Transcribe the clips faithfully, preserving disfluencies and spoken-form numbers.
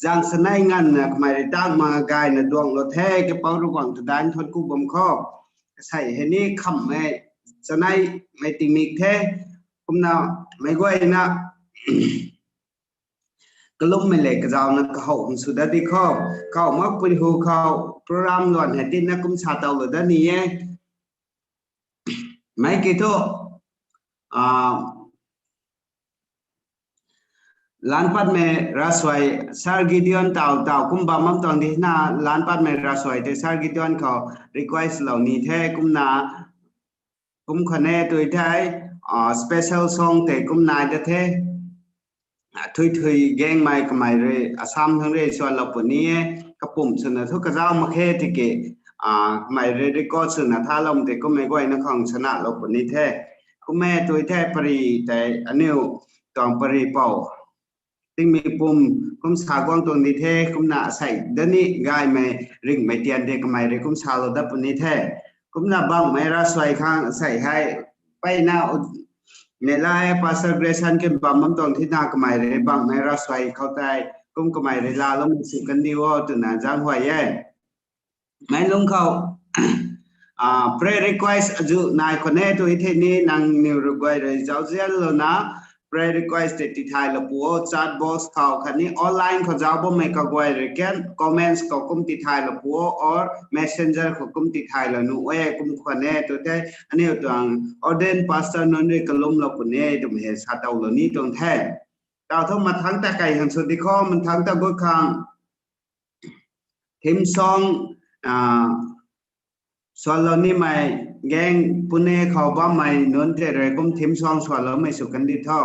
zang sanei nganvna kamei rui tang ma gayna duanglou the, kapouc Ravguangc ta daeng thuanc ku bam khou. Asei hei ni khamhmei, chaneimei tingmik the, kumna meic guayna kalummei le kazauna kahow hum sw dat di khou, khou makpui hu khou program luan hei tina kum sa towlou dat ni e. Mei ki thu, a, Lanpatmei Ravsuai, Sir Gideon taw taw kum bam bam tuang di na, Lanpatmei Ravsuai tei Sir Gideon khou request lou ni the, kumna kum khou ne tui thei, a, special song tei kum nai da the. A, Thui Thui Gaengmei, kamei rui Assam thang rui suanlou puni e, kapumc swna thu kazauh mak khe tiki, a, kamei rui record swna thaloume tei kummei guayna khang sanalou puni the. Kum e tui thei pary tei aniu tuang pary pou tingmik pum kum sa guang tuang di the, kumna asei dani gaymei ringhmei tian de kamei rui kum salou dat puni the. Kumna Bangmei Ravsuai khang asei hei, mpeyna, Meilay Pastor Grayson kin bam bam tuang thina kamei rui Bangmei Ravsuai khou tei kum kamei rui laalou mei sw kandi o twna zaenghuay e. Mei lung khou, a, prayer request azu nai khou ne tui thei ni nangniw rui guay rui zauzianlouna prayer request tei tithaylou pu o, chat box khou khatni online khou zauc bammei kaguay rui kan comments khou kum tithaylou pu o, or messenger khou kum tithaylou nuh e, kum khou ne tui thei aniu tuang ordained pastor nunc rui kalumlou puni e twmei hei sa towlou ni tuang the. Taw thu mathangc ta kai khang sw di khou, mathangc ta gut khang theme song, a, suanlou nimei Gaeng Pune khou bammei nunc tei rui kum theme song suanloumei sw kandi tho.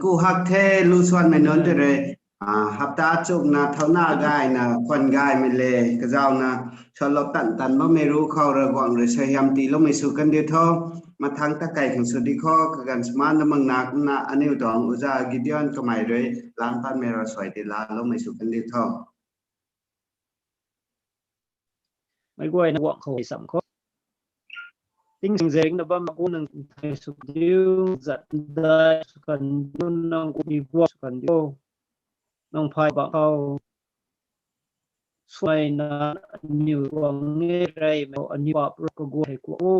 Ku hak the lu suanmei nunc tei rui, hapta chukna thauna gayna khwan gaymei le, kazauna suanlou tan tan bammei ru khou Ravguangc rui suaihiam tiiloumei sw kandiu tho. Mathangc ta kei khang sw di kho, kaganv sman na makna kumna aniu tuang uza Gideon kamei rui lan patmei ravsuai ti laaloumei sw kandiu tho. Meic guayna guang khou sam khou. Tingzingzengna bam mak gu nang thei sw diu, zat dai sw kan diu, nang gu i guang sw kan diu. Nang phay bang khou suaina aniu guang nge rei mei aniu pap ru kaguay hei kuak o.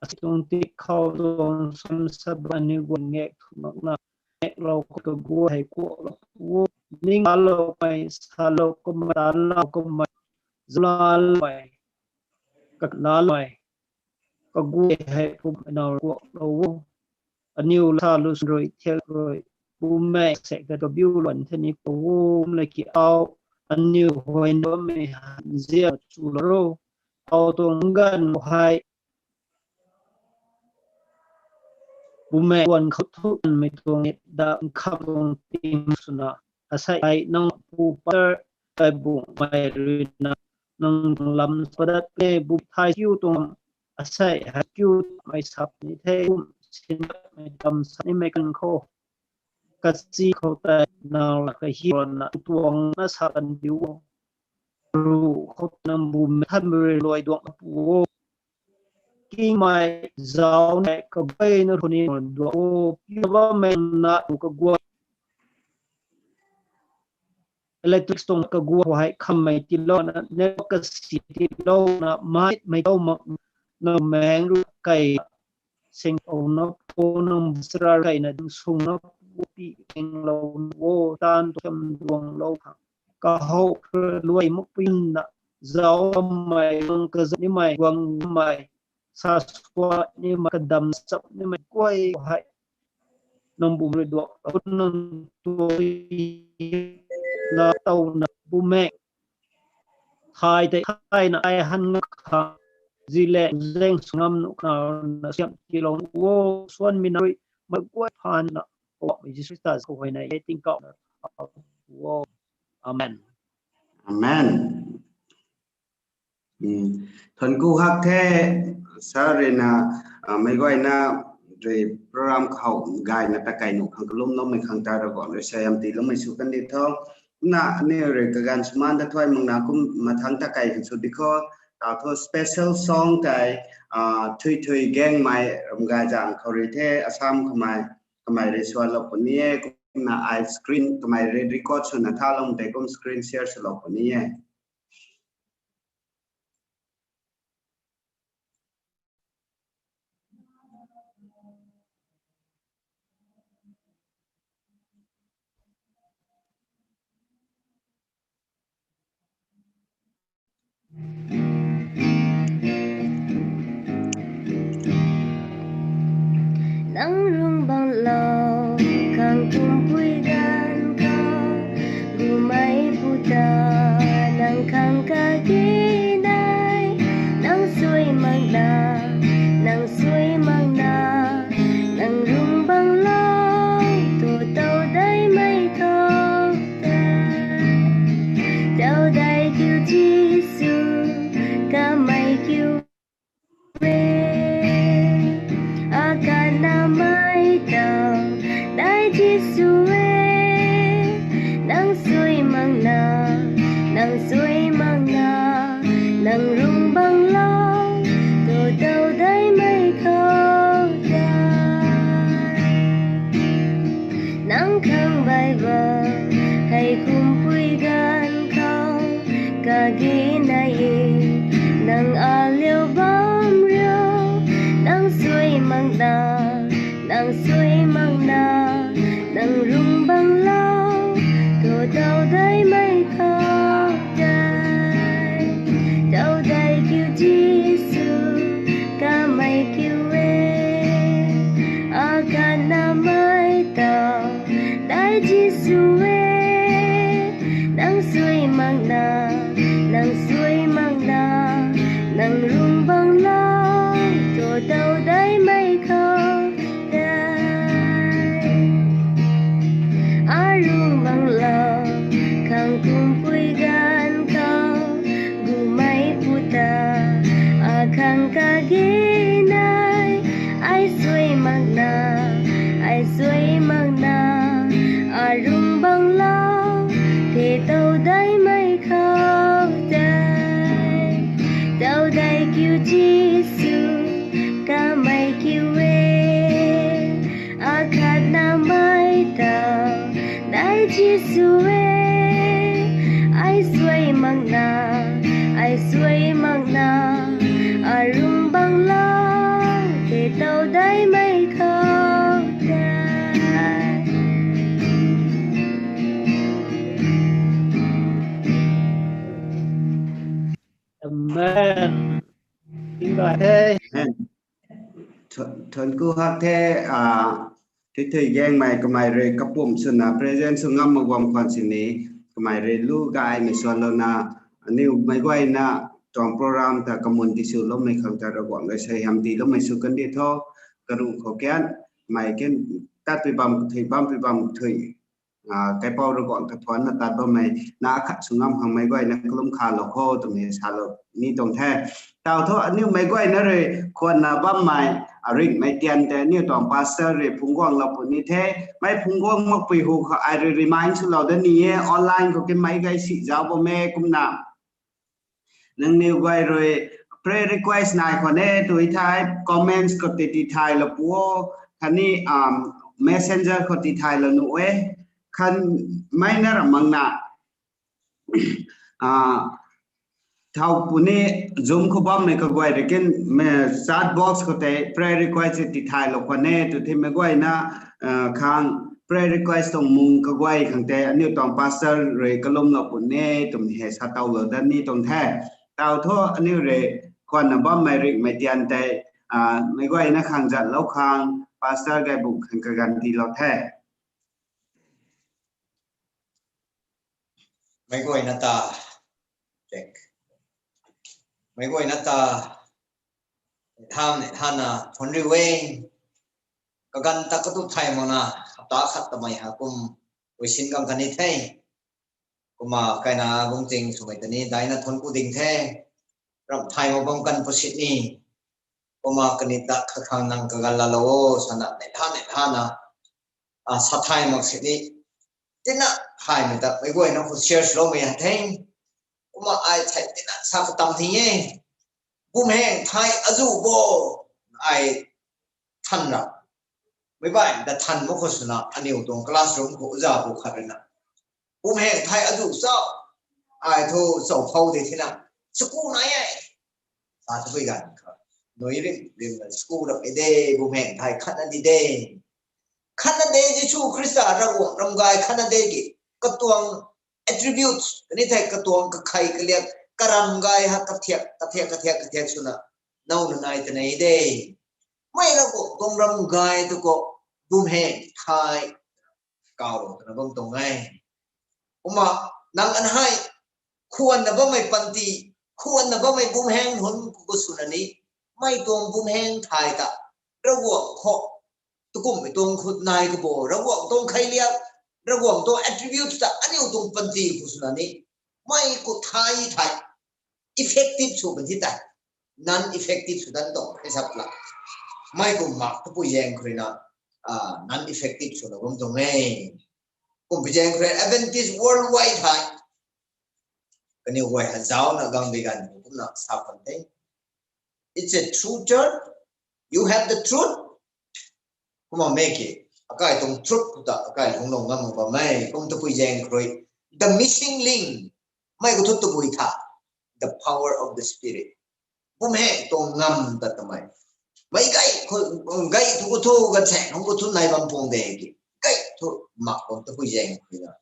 Asi tuang tik khou tuang sam sab aniu guang ngek thu makna, ngeklou kaguay hei kuaklou o. Ning aloumei, salou kamei, talou kamei, zalaloumei, kaknaloumei, kaguay hei pum nau kuaklou o. Aniu la sa lu rui thiak rui, bumei sek ta kabiu luan the ni kou o, kum la ki au, aniu huay na bammei han zian chulou ro, au tuang ganv hei, bumei tuan khou thu kanmei tuang da nkham tuang tim swna, asei ai nang pu pastor kaibungmei ruina, nang tuang lam padat e bu thai kiu tuang, asei hei kiu mei sap ni the kum, sinmei tam sa nimei kan khou, kachi khou tei nang la kahirana tuang na sa kan diu o. Ru khou nang bumei thanmei rui luai duang pu o. Kingmei zau nei kaguayna rui ni duang o, piu bammei na ru kaguay. Electric tuang kaguay hei khammei tiilouna, network kasi tiilouna, maimei tau mak, na meng ru kei, sing ou na, po nang bsra kei na, ding sung na, pi kinglou o, tan tu kam duanglou khang. Kahou luai makpui na, zau kamei, nang kazat nimei, guang mei, sa sua nimei, kadam chap nimei, guay hei. Nang bum rui duak, nang tu na tau na bumei. Thay tei thay na ai han ngak khang, zi le zeng sw ngam nu khang na siam tiilou o, suanmei na rui, mei guay phaan na, Poubauhmei Jisu Khrista khou huayna e tingkauh na thau o. Amen. Amen. Thuanc ku hak the, sir ruina, meic guayna rui program khou gayna ta kei nuh khang kalumloumei khang ta Ravguangc rui suaihiam tiiloumei sw kan di tho. Kumna aniu rui kaganv sman ta thuay makna kum mathangc ta kei khang sw di kho. Tau thu special song tei, Thui Thui Gaengmei, Ramgayzang khou rui the, Assam kamei, kamei rui suanlou puni e, kumna ai screen kamei rui record swna thalou tei kum screen share swlou puni e. Nang rung banglou khang kumpui ganv khou, bumei pu ta nang khang kage nai, nang suai makna, nang suai makna, nang rung banglou tu tow daimei khou ta, tow dai kiu Jisu, kamei kiu e, akhatnamei tow dai Jisu e, nang suai makna, nang suai makna, nang rung banglou tu tow daimei khou ta, nang khang bai ba hei kumpui ganv khou kage nai e, nang aliu bam riu, nang suai makna, nang suai makna, nang rung banglou tu tow daimei khou tei, tow dai kiu Jisu, kamei kiu e, akhatnamei tow dai Jisu e, nang suai makna, nang suai makna, nang rung banglou tu tow daimei khou tei. Jisu e, ai suai makna, ai suai makna, arung bang lang te tau dai mei khou ta. Amen. Tingba the. Amen. Thuanc ku hak the, a, tithui gaengmei kamei rui kapumc swna present sw ngam mak guam khwan sini, kamei rui lu gaymei suanlouna, aniu meic guayna tuang program ta kamun tiswloumei khang ta Ravguangc rui suaihiam tiiloumei sw kandi tho, karuh khou kian, mei kin, tatpui bam kathui, bampui bam kathui, a, kaipouc Ravguangc ta thuanna tat bammei, na khat sw ngam khang meic guayna kalum khalou kho, twmei salou ni tuang the. Tau thu aniu meic guayna rui khwanna bammei, a, ringhmei tian tei aniu tuang pastor rui phungc guanglou puni the. Mei phungc guang makpui hu khou ai rui remind swlou da ni e, online khou kin meic guay si zauc bam e kumna. Nangniw guay rui prayer request nai khwan e tw thei, comments khou tei tithaylou pu o, khatni, um, messenger khou tithaylou nuh e, khatni mei na ram makna, a, thau puni Zoom khou bammei kaguay rui kin, chat box khou tei prayer request tithaylou khwan e tw thei meic guayna, a, khang prayer request tuang mung kaguay khang tei aniu tuang pastor rui kalumlou puni e twmei hei sa towlou dat ni tuang the. Tau thu aniu rui khwanna bammei ringhmei tian tei, a, meic guayna khang zatlou khang pastor Gaibung khang kaganv tiilou the. Meic guayna ta, check. Meic guayna ta, than, thanna thuanc riu e. Kaganv ta katu thay makna, hapta khat tamei ha kum, uisin gang kani the. Kumna kaina bungching swmei ta ni daina thuanc ku ding the. Ramh thay mak bam kan pu sini. Kumna kani ta khat khang nang kaganv laalou o, sana, neih tha, neih thana, a, sa thay mak sini. Tina thaymei ta meic guayna khou share swloumei ha the. Kumna ai thei tina sa katam thing e. Bumhaeng thai azuh bo, ai than ra. Meic guay ta than mak khou swna aniu tuang classroom khou uza pu khat rui na, bumhaeng thai azuh cho, ai thu cho phou de thina, school nai e. Sa tabui ganv kha, nui rim rimna school rap e de, bumhaeng thai khatna di de. Khatna de, Jisu Khrista Ravguangc ram gay khatna de ki, katuang attributes khatni thei katuang kakhei kaliak, karam gay ha kathiak kathiak kathiak kathiak swna, nowna nai ta nei de. Mei Ravguangc tuang ram gay tu khou, bumhaeng thai kaw twna bam tuang e. Kumna, nang an hei, khwanna bammei panty, khwanna bammei bumhaeng hun khou swna ni, mei tuang bumhaeng thai ta, Ravguangc khou, tukummei tuang khut nai khou bo, Ravguangc tuang kheiliak, Ravguangc tuang attributes ta aniu tuang panty khou swna ni, mei khou thai thai effective sw kan thi tei, non-effective sw dan tuang e sap la. Mei kum mak tapui zaeng khou rui na, a, non-effective swna bam tuang e. Kumpui zaeng khou rui Adventist Worldwide hei, kaniw guay ha zaucna gang dei ganv kumna sa kan the. It's a true church. You have the truth. Kumna mei ki, akai tuang truth khou ta akai lungclou ngam bam e, kum tapui zaeng khou rui, the missing link, mei khou thu tabui tha, the power of the Spirit. Bumhaeng tuang ngam ta tamei. Mei gay khou, gay thu khou thu, ganvsaeng khou thu nai bam tuang de ki. Gay thu mak bam tapui zaeng khou rui na,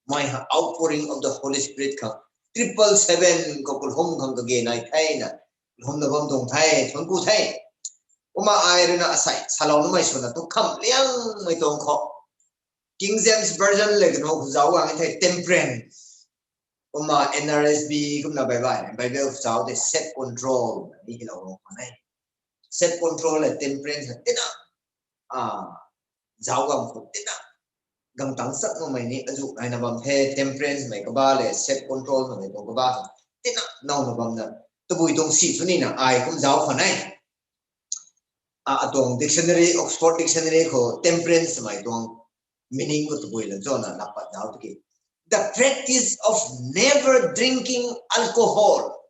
mei ha outpouring of the Holy Spirit khang, triple seven khou kalum khang kage nai the na, kalumna bam tuang the, thuanc ku the. Kumna ai rui na asei salouna mei swna tu kham liangmei tuang khou, King James Version le kanu khou zauc gang the, temperance. Kumna N R S V kumna Bible, Bible khou zauc de self control ni hilou bam khwan e. Self control le temperance ha tina, a, zauc gang khou tina, gang tang sak makmei ni azuh naina bam the, temperance mei kaba le self control mei tuang kaba, tina nowna bamna, tabui tuang si sw nina ai kum zauc khwan e. A, atuang dictionary, Oxford Dictionary khou temperance mei tuang meaning khou tabui lan chona lak pat zauc tiki, the practice of never drinking alcohol.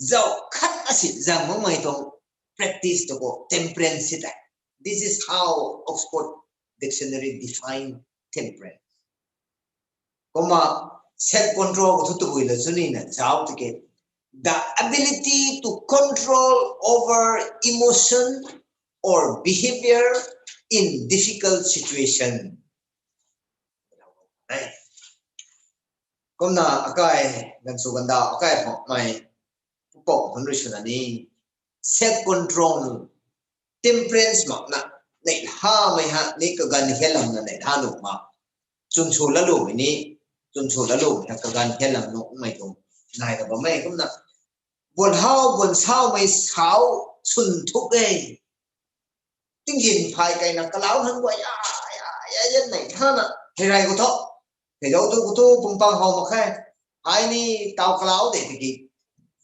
Zauc khat asi zang makmei tuang practice tu khou temperance si tei. This is how Oxford Dictionary define temperance. Kumna self control khou thu tabui la chuni na zauc tiki, the ability to control over emotion or behavior in difficult situation. Kumna akai ganv sw gandau akai makmei pupouc hun rui swna ni, self control, temperance makna, neihlamei ha ni kaganv hialamna neihla nuh ma. Chwn sw lalu ni, chwn sw lalu ha kaganv hialam nuhmei tuang nai ra bammei kumna, buan hau buan saumei sau swn thuk e. Tingzin phay kaina kalau han guay a, a, a, a, nei thana, hei rai khou thu, hei zauc tu khou thu pungpang how mak khe. Ai ni taw kalau de tiki,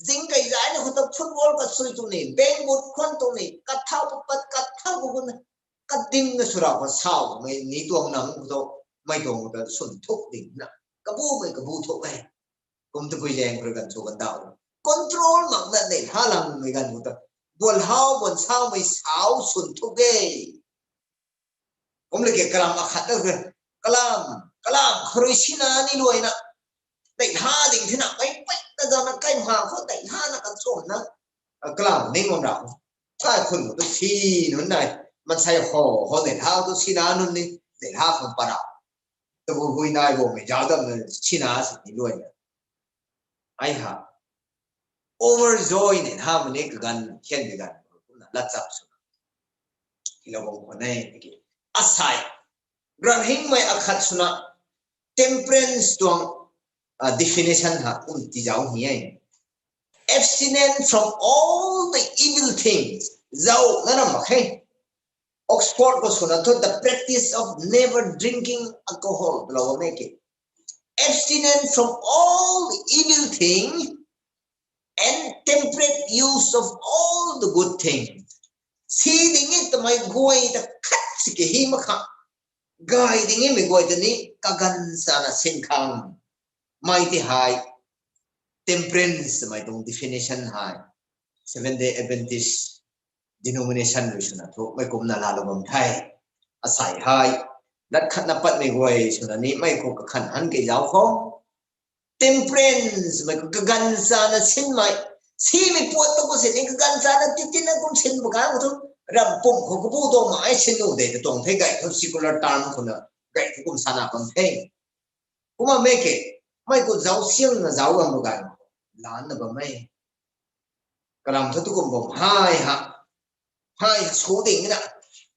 zing kai zai na khou thu football kasui tu ni, bang but khwan tu ni, kathau pat kathau khou na, kading na sw ra khou sau mei ni tuang nang khou thu, mei tuang khou thu swn thuk ding na, kabu mei kabu thuk e. Kum tabui zaeng khou rui ganv sw gandau control makna neihla langmei ganv khou ta, buan hau buan saumei sau swn thuk e. Kum laki kalam akhat ta, kalam, kalam khou rui sina ni luaina, neihla ding thina mei pei ta zana kai ma khou neihlana kachomna, kalam ning bam ra. Kai khun khou tu si nunc nai, mansei ho, ho neihla tu sina nunc ni, neihla khang para. Tabui hui nai bammei zauc damna sina si ni luaina. Ai ha. Overjoy ni hamei ni kaganv hian bi ganv kumna latchap swna, hilou bam khwan e tiki, asai, ranghingmei akhat swna, temperance tuang, ah, definition ha kum tizauc hi e. Abstinence from all the evil things. Zauc na ram mak khe. Oxford khou swna thu, the practice of never drinking alcohol twlou bam e ki. Abstinence from all evil thing and temperate use of all the good things. Si ding e twmei guay ta khat si ki hi mak kha. Gay ding e mei guay ta ni kaganv chana sin khang. Mei ti hei temperance twmei tuang definition hei Seventh Day Adventist denomination rui swna thu mei kumna laalou bam the. Asai hei, lat khatna patmei guay swna ni mei khou kakhan han kei zauc khou, temperance mei khou kaganv chana sinmei, simei puat tu khou si ni kaganv chana titina kum sin bu kan khou thu, ram pum khou kabu tuang ma ai sin nu de ta tuang the gay thu secular term khou na, gay thu kum sana bam the. Kumna mei ke, mei khou zauc siangna zauc bam bu kan, laanna bam e. Kalam thu tu kum bam hei ha, hei sw ding na,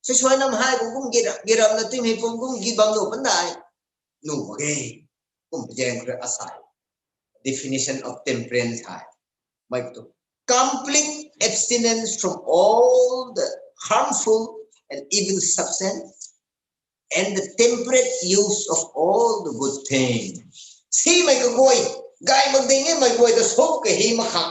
suai suai nam hei kum kum gi ra, gi ram na timei pum kum gi bam nu pan dai, nu mak ge. Kum zaeng khou rui asai, definition of temperance hei, mei khou tu, complete abstinence from all the harmful and evil substance and the temperate use of all the good things. Simei kaguay, gay mak ding e mei guay ta sw kei hi mak kha.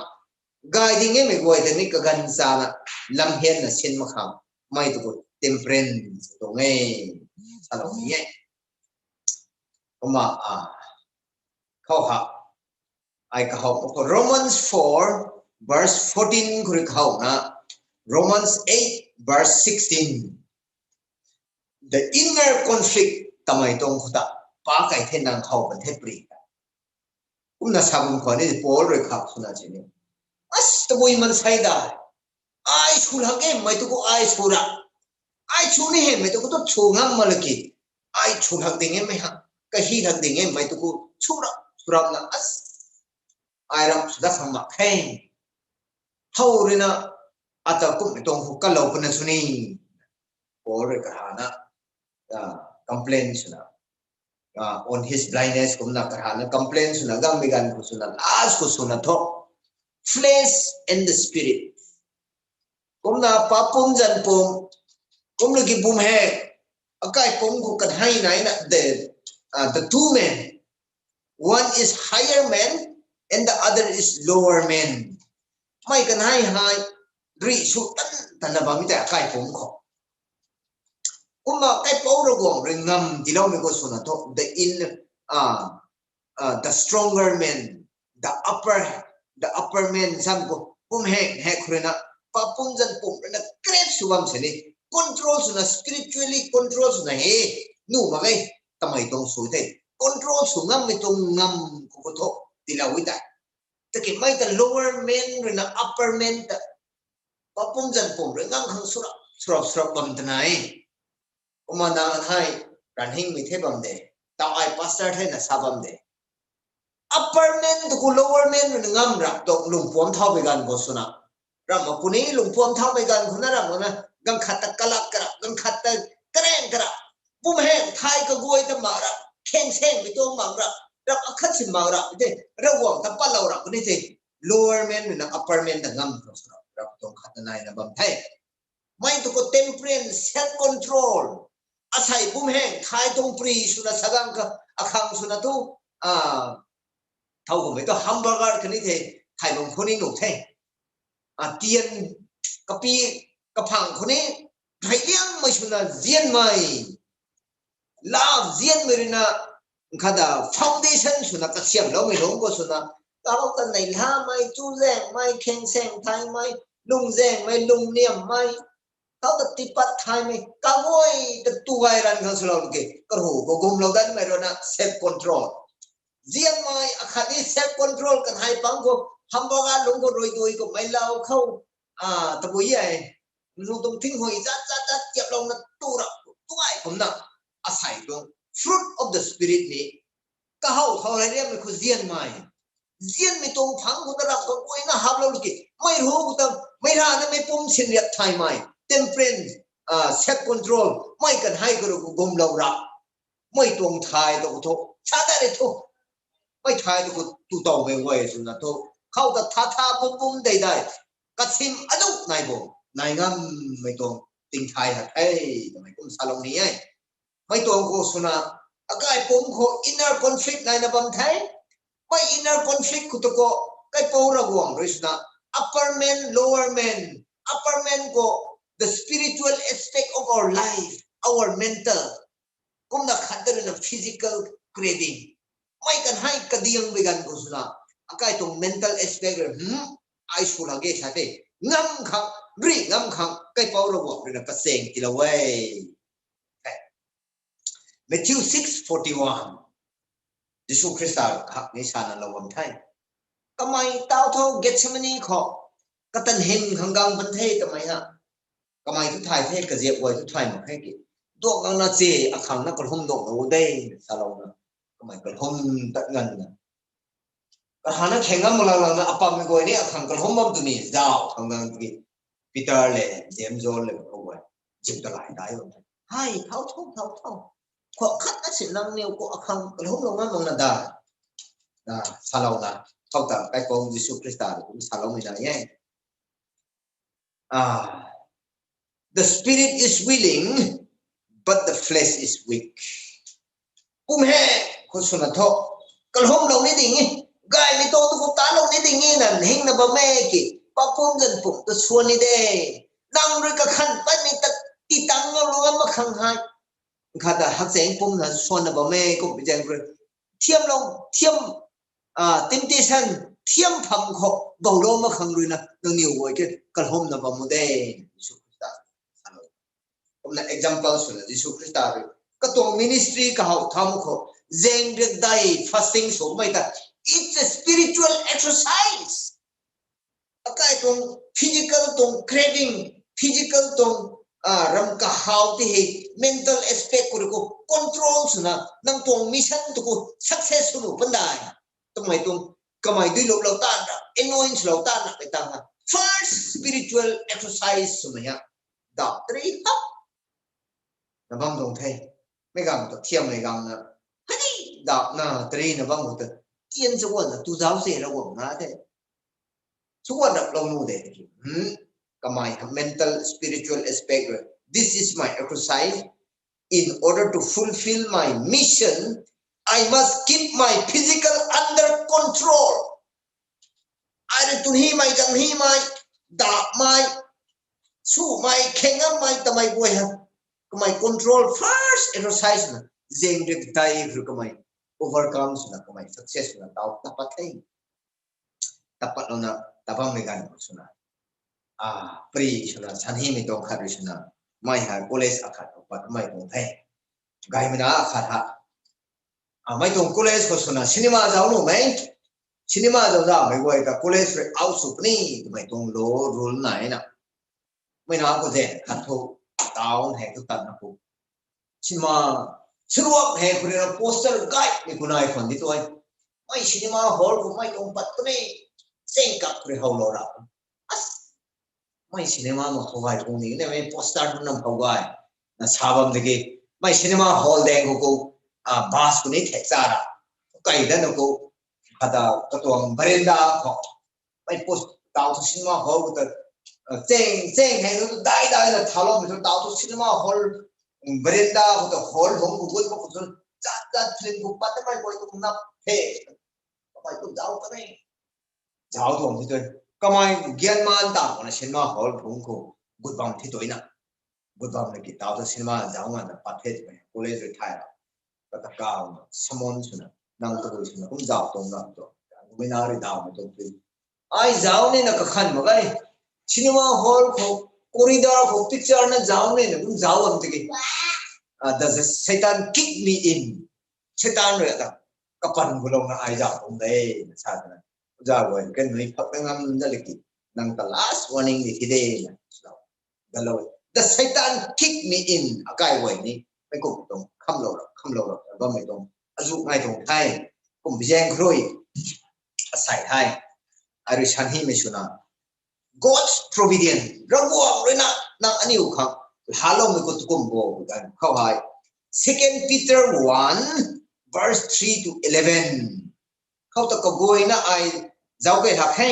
Gay ding e mei guay ta ni kaganv chana, lamhianna sin mak kha. Mei tu khou temperance tuang e, salou ni e. Kumna, ah, khou ha, ai kahow khou Romans four verse fourteen khou rui kahow na, Romans eight verse sixteen. The inner conflict tamei tuang khou ta, pa kai the nang how kan the pri ta. Kumna sa bam khwan ni Paul rui khak swna si ni, as tabui mansei da, ai sw lak e mei tu khou ai sw ra, ai sw ni he mei tu khou tu sw ngam mak laki, ai sw lak ding e mei ha, kahi lak ding e mei tu khou sw ra, sw ra na as, ai ram sw dat khang mak khe. How rui na, ata kummei tuang khou kalou puna sw ni, Paul rui karana, ah, complain swna, ah, on his blindness kumna karana complain swna gangmei ganv khou swna last khou swna thu, flesh and the spirit. Kumna papumc zanc pumc, kumna ki bumhek, akaipumc khou kanhei naina the, ah, the two men, one is higher man and the other is lower man. Mei kanhei hei, rih sw tan tanna bammei tei akaipumc khou. Kumna kaipouc Ravguangc rui ngam tiiloumei khou swna thu, the in, ah, ah, the stronger man, the upper, the upper man sam khou, bumhek hek khou rui na, papumc zanc pumc rui na krep sw bam sini, control swna, spiritually control swna he, nuh mak ge, tamei tuang sw the. control sw ngammei tuang ngam khou khou tho tiilou e tei. Tiki mei ta lower man ruina upper man ta papum zanpum rui ngang khang surap surap surap bam twna e. Kumna na hei ranhingmei the bam de. Tau ai pastor thena sa bam de. Upper man tu khou lower man ruina ngam rap tu lungpuam thaumei ganv khou swna. Ramh ma puni lungpuam thaumei ganv khou na ramh mana ganv khat ta kalak karap, ganv khat ta kareng karap. Bumheng thai kaguay ta mak rap, kheng sengmei tuang mak rap, rap akhat si mak rap the, Ravguangc ta patlou rap ni the. Lower man ruina upper man ta ngam khang swna rap tuang khat ta naina bam the. Mei tu khou temperance, self control. Asei bumheng thai tuang pri swna sa ganv kha, akhang swna tu, thau kummei tu hamburger kani the, thai bam khou ni nuh the. Tian kapi kaphang khou ni, thai liangmei swna zianmei. Love zianmei ruina, khat ta foundation swna kasiamloumei lungc khou swna, kau ta neihlamei, chuzaenghmei, kheng seng thaimei, lungzaenghmei, lungniammei, kau ta tiipat thaimei, kaguay ta tu gay ranv khang swlou ke, kahu khou gumlou danmei ruina self control. Zianmei akhat ni self control kan hei pang khou, hamburger lungc khou rui dui khou mei lau khou, tabui e. Lu tuang thing hui zat zat zat tiaplouna tu rap, tuai kumna. Asei tuang fruit of the spirit ni. Kahow thau rey riammei khou zianmei. Zianmei tuang phang khou ta rap kaguayna haplou ki. Mei ru khou ta, mei rana mei pum sinriap thaimei. Temperance, self control. Mei kan hei karu khou gumlou rap. Mei tuang thai tu khou tho. Sa ta rei tho. Mei thai tu khou tu tawmei guay swna tho. Khou ta tha tha pum pum dei dei. Kathim anu nai bo. Nai ngammei tuang tingthai hat e. Twmei kum salou ni e. Mei tuang khou swna, akai pum khou inner conflict naina bam the. Mei inner conflict khou tu khou, kaipouc Ravguangc rui swna, upper man, lower man, upper man khou, the spiritual aspect of our life, our mental. Kumna khat ta ruina physical craving. Mei kan hei kadiangmei ganv khou swna, akai tuang mental aspect rui, hmm, ai sw lak ge sa the, ngam khang, ri ngam khang, kaipouc Ravguangc ruina kachaeng tiilou e. Matthew six forty-one. Jisu Khrista hak ni sana lou bam the. Kamei tau tho Gethsemane khou, katan hym khang gang pan the kamei ha. Kamei thu thay the, kaziap guay thu thay mak khe ki. Duak ngangna che, akhang na kalhum duak na u de, salouna. Kamei kalhum tat nganvna. Kahana kheng ngam mak lang langna apammei guay ni akhang kalhum bam twni zauc khang gang tiki. Peter le, James, John le khou guay. Zip ta lai dai bam the. Hei, thau tho, thau tho. Khou khat na sin nangniw khou akhang kalhumlou ngam mak na da. Salouna, khou ta kaipouc Jisu Khrista rui kum saloumei na e. The spirit is willing, but the flesh is weak. Pum he, khou swna tho. Kalhumlou ni ding e. Gaymei tuang tu khou talou ni ding e na hingna bam e ki. Papum zanpum ta swan ni de. Nang rui kakhan patmei ta titang ngam lou ngam mak khang hei. Khat ta hakchaeng pumna swanna bam e kum pi zaeng rui. Thiamlou, thiam, temptation, thiam pham khou bouclou mak khang ruina nangniw guay ke kalhumna bam u de. Jisu Khrista salou. Kumna example swna Jisu Khrista rui katuang ministry kahow tham khou zaeng riak dai fasting swmei ta, it's a spiritual exercise. Akai tuang physical tuang craving, physical tuang ram kahaw ti hei mental aspect khou rui khou control swna nang tuang mission tu khou success sw nu pandai. Twmei tuang kamei dui luplou tanna, anoint lou tanna kai tang ha. First spiritual exercise swmei ha. Dap tari hap na bam tuang the. Mei gang ta thiammei gangna, hei, dapna tari na bam khou ta, tian chaguanna tu zauc se Ravguangc na the. Chaguan raplou nu de. Kamei ha mental, spiritual aspect rui, this is my exercise. In order to fulfill my mission, I must keep my physical under control. Ai rui tun himei, gan himei, dapmei, sumei, khengammei, tamei guay ha. Kamei control first exercise na, zaeng riak dai rui kamei overcome swna, kamei success swna, tau tapat the. Tapatlouna, tabammei ganv swna. Pri swna, san himei tuang khat rui swna. Mei ha college akhat pat mei tuang the. Gaymei na akhat ha. Mei tuang college khou swna cinema zauc nuh mei. Cinema zauc zauhmei guay ta college rui out sw puni twmei tuang law rule nai na. Mei na khou zen khat thu town hei thu tatna khou cinema, siruak hei khou rui na poster gaymei khou nai khwan di tu e. Mei cinema hall khou mei tuang pat puni, cheng kak khou rui how lou ra. Mei cinema ma khou gay kung ni ne mei poster nam khou gay na sa bam tiki, mei cinema hall deng khou khou bus khou ni thek cha ra, kai dan khou khata katuang veranda khou mei post tau thu cinema hall khou ta cheng cheng hei tu dai dai na thaloumei tu tau thu cinema hall veranda khou ta hall hung khou gut khou tu zat zat film khou pat mei guay tu nap the. Kamei tu zauc ta ni zauc tuang thi tu. Kamei gian man ta khou na cinema hall phung khou gut bam thi tu na. Gut bam na ki tau thu cinema zauc nganvna pat the twmei college rui thay ra. Kata kawna summon swna nang tabui swna kum zauc tuang na tu. Mei na rui daw na tuang tui. Ai zauc ni na kakhan mak e. Cinema hall khou, corridor khou picture na zauc ni na kum zauc bam tiki, the Satan kick me in. Satan rui ta kapan gulouna ai zauc tuang de na sa twna. Zauc guay kan nui phak na ngam da liki, nang ta last warning di thi de na. Dalou, the Satan kick me in, akai guay ni mei kum tuang khamlou ra khamlou ra bammei tuang azu ngai tuang the. Kum bizaeng khrui asei the. Ai rui san himei swna God's providence, Ravguangc rui na nang aniu khang lhaloumei khou tu kum bo dan khou hei, Second Peter one verse three to eleven khou ta kaguayna ai zauc key lak khe.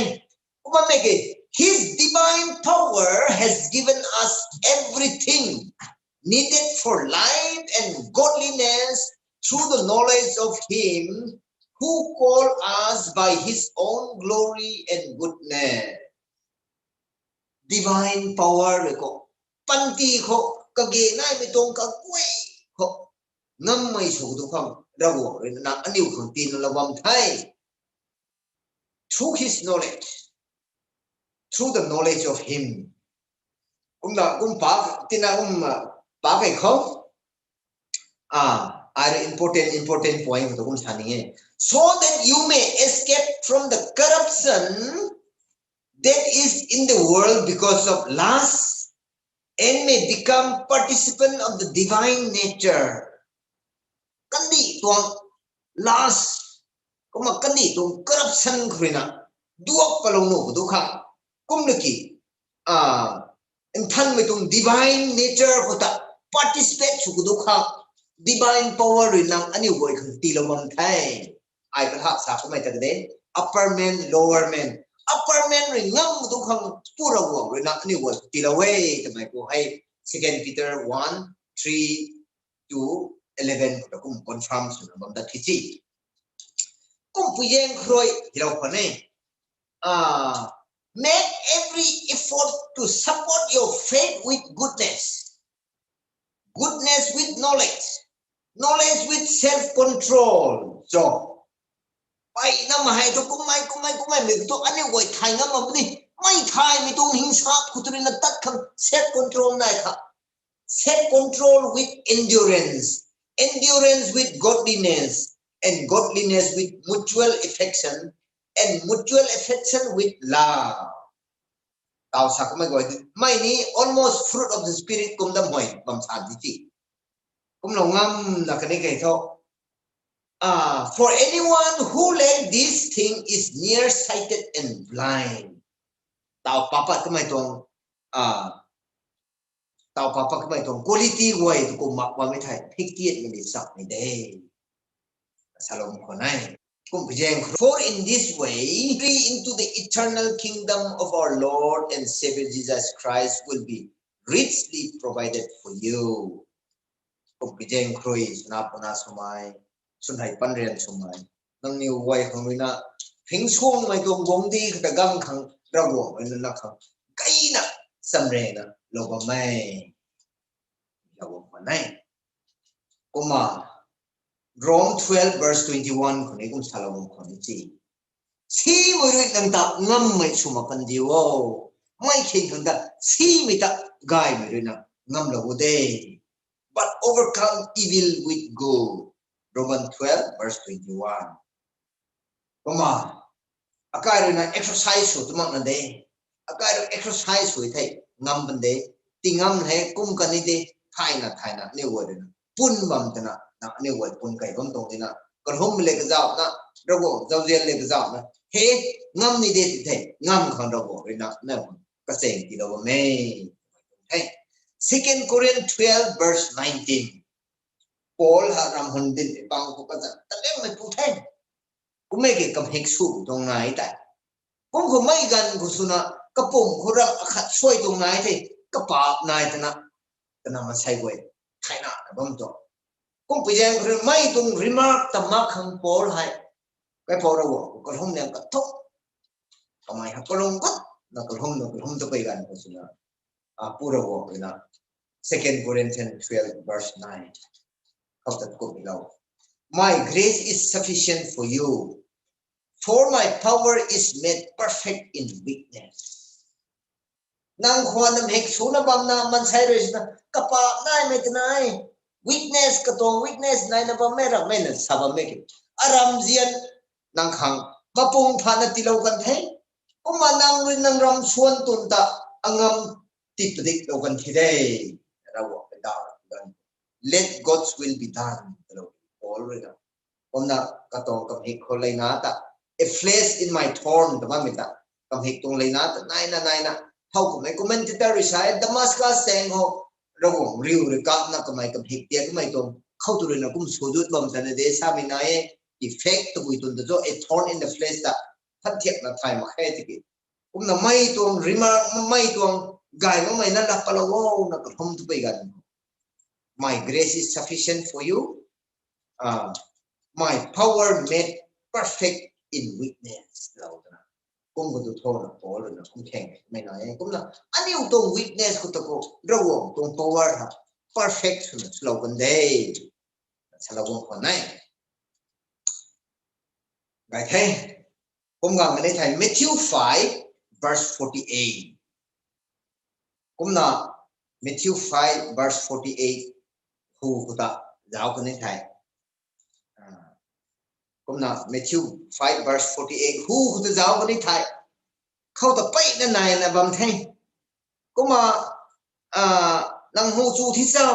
Kumna mei ki, His divine power has given us everything needed for life and godliness through the knowledge of Him who called us by His own glory and goodness. Divine power le khou, panty khou, kage naimei tuang kaguay khou ngammei sw tu khang Ravguangc rui na aniu khang tiilou bam the. Through his knowledge, through the knowledge of him. Kumna kum pa tina kum pa kei khou, ah, ai important important point khou kum sa ni e. So that you may escape from the corruption that is in the world because of lust, and may become participant of the divine nature. Kandih tuang lust, kumna kandih tuang corruption khou rui na duak palou nuh khou tu khang, kumna ki, ah, nthanmei tuang divine nature khou ta participate sw khou tu khang, divine power rui nang aniu guay khang tiilou bam the. Ai kaha sa kamei ta de, upper man, lower man. Upper man rui ngam tu khang pu Ravguangc rui nang aniu guay tiilou e twmei khou hei Second Peter one, three to eleven khou ta kum confirm swna bam dat thi chi. Kum pui zaeng khrui hilou khou ne. Ah, make every effort to support your faith with goodness. Goodness with knowledge. Knowledge with self-control. So, pai na mahei tu kummei, kummei, kummei, mei tu aniu guay thay ngam mak ni. Mei thaymei tuang hing sap khou tu rui na tat khang self-control nai kha. Self-control with endurance. Endurance with godliness. And godliness with mutual affection. And mutual affection with love. Tau sa kummei guay tu, mei ni almost fruit of the Spirit kum dam hoi bam sa di ti. Kumlou ngamna kani kei tho. Ah, for anyone who lack this thing is nearsighted and blind. Tau papat kamei tuang, ah, tau papat kamei tuang quality guay tu kum mak bammei thei, phik tiat ni di sak ni de. Salom khou nai. Kum pui zaeng khou, for in this way, entry into the eternal kingdom of our Lord and Savior Jesus Christ will be richly provided for you. Kum pui zaeng khrui, swna puna swmei, swn hei pan rian swmei, nangniw guay khang rui na, phing suangmei tuang guangcdic khou ta gang khang, Ravguangc rui na nang khang gayna, chamrena lou bam e. Lou bam e. Kumna, Rome twelve verse twenty-one khou ni kum salou bam khou ni chi. Simei rui nang ta ngammei sw mak kan diu o. Mei kheng khang ta, simei ta gaymei rui na ngamlou o de. But overcome evil with good. Roman twelve verse twenty-one. Kumna, akai rui na exercise sw tu makna de. Akai rui exercise sw thei ngam pan de. Ti ngam hei kum kan ni de, thayna thayna aniu guay rui na pun bam twna, na aniu guay pun kai bam tuang di na. Kalhum le kazauh na, Ravguangc zauzian le kazauh na. He, ngam ni de ti thei, ngam khang Ravguangc rui na, na kacheng tilou bam e. Hey, Second Corinthians twelve verse nineteen. Paul ha ram hun din bang khou kazat taleng mei pu the. Kum e ki kamhik sw tuang nai tei. Kum khou mei ganv khou swna kapum khou ram akhat suai tuang nai the. Kapap nai twna. Twna masei guay. Thayna na bam tuang. Kum pui zaeng khou mei tuang remark ta mak khang Paul hei. Kaipouc Ravguangc khou kalhum liang kathuk. Kamei ha kalung gut. Na kalhum na kalhum ta pui ganv khou swna. Ah, Pu Ravguangc rui na. Second Corinthians twelve verse nine. Khou tat kum ilou. My grace is sufficient for you, for my power is made perfect in weakness. Nang khwan nam hek suna bamna mansei rui suna kapap nai mei twna e. Weakness katuang weakness nai na bam mei ram mei na sa bam mei ki. Aram zian nang khang mapung phana tilou kan the. Kumna nang rui nang ram suan tun ta angam tit padik lou kan the de. Ravguangc pe da kan. Let God's will be done. Talou Paul rui na. Kumna katuang kamhik khou leina ta. A flesh in my thorn ta bam mei ta. Kamhik tuang leina ta naina naina. Thau kummei commentator rui sa e Damascus tang khou Ravguangc riu rui kapna kamei kamhik tia kamei tuang khou tu rui na kum sudut bam tana de sa mei na e. Effect tabui tun ta cho a thorn in the flesh ta. Phat thiak na thay mak khe tiki. Kumna mei tuang remark mei tuang gay makmei na lap palou o na kalhum tu pui ganv. My grace is sufficient for you. Ah, my power made perfect in weakness. Lou twna. Kum khou tu thona Paul rui na kum kheng mei na e. Kumna aniu tuang weakness khou ta khou Ravguangc tuang power ha perfect swna swlou kan de. Salou bam khwan nai. Gay the. Kum gang kan ni thei Matthew five verse forty-eight. Kumna Matthew five verse forty-eight hu khou ta zauc kan ni thei. Ah, kumna Matthew five verse forty-eight hu khou ta zauc kan ni thei. Khou ta peyna naina bam the. Kumna, ah, nang hu chu thi cho.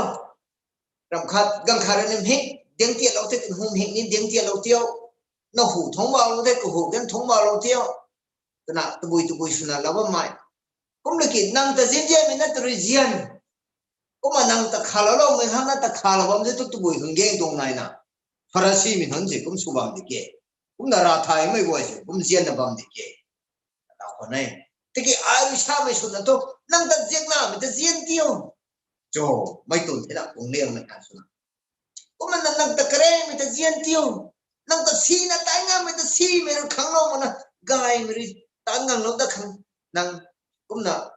Ram khat, ganv khat rui nim hik, ding tialou the, hu hik ni ding tialou tio. Na hu thungc baulou the, kahu kan thungc baulou tio. Twna tabui tabui swna lou bammei. Kum laki nang ta zian zianmei na ta rui zian. Kumna nang ta khalou loumei khang na ta khalou bam de tu tabui khang gang tuang naina. Pharisimei khang si kum sw bam di ke. Kumna rav thaymei guay si kum zianna bam di ke. Ata khwan e. Tiki ai rui samei swna tu, nang ta zianna mei ta zian tio. Cho, mei tun thena kung liangmei khat swna. Kumna nang ta karengmei ta zian tio. Nang ta sina tai ngamei ta simei rui khang lou mana, gaymei rui tan nganglou ta khang. Nang kumna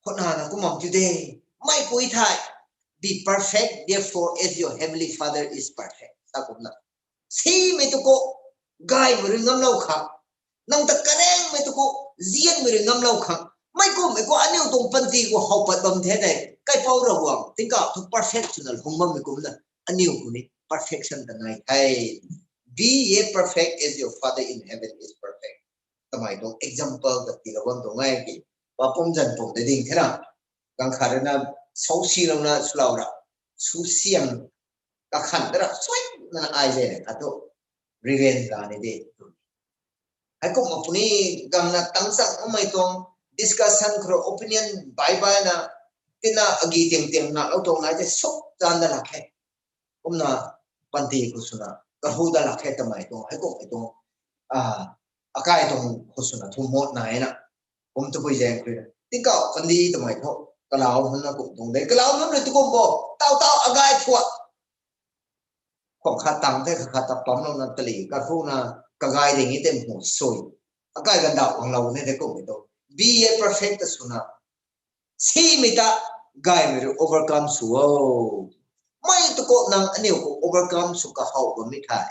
khutna na kum bam tiu de. Meipui thei. Be perfect, therefore, as your heavenly Father is perfect. Sa kumna. Simei tu khou, gaymei rui ngamlou khang. Nang ta karengmei tu khou, zianmei rui ngamlou khang. Mei kummei khou aniu tuang panty khou how pat bam the de. Kaipouc Ravguangc tingkauh thu perfect swna lung bammei kumna. Aniu khou ni perfection ta nai the. Be ye perfect as your Father in heaven is perfect. Tamei tuang example ta tiilou bam tuang e ki. Papum zan pum de ding thena. Ganv khat rui na, sou silouna swlou ra. Sw siang kakhan da ra, sui na ai ze na khat tu. Revenge la ni de. Heikumna puni gangna tangchang umei tuang discussion khou opinion bai bai na, tina agi tiang tiang na lou tuang nai te suk zan da lak khe. Kumna panty khou swna, kahu da lak khe tamei tuang, heikumhmei tuang, ah, akai tuang khou swna thu mot nai na. Kum tabui zaeng khou rui na. Tingkauh kandi tamei thu, kalau hun na kum tuang de, kalau hun rui tu kum bo, tau tau agai thuak. Khwang khat tang the, khat khat ta pamlouna tali, kahu na, kagai ding e te mu sui. Akai gandauh guanglou ni the kummei tu. Be ye perfect ta swna. Simei ta gaymei rui overcome sw o. Mei tu khou nang aniu khou overcome sw kahow bammei thei.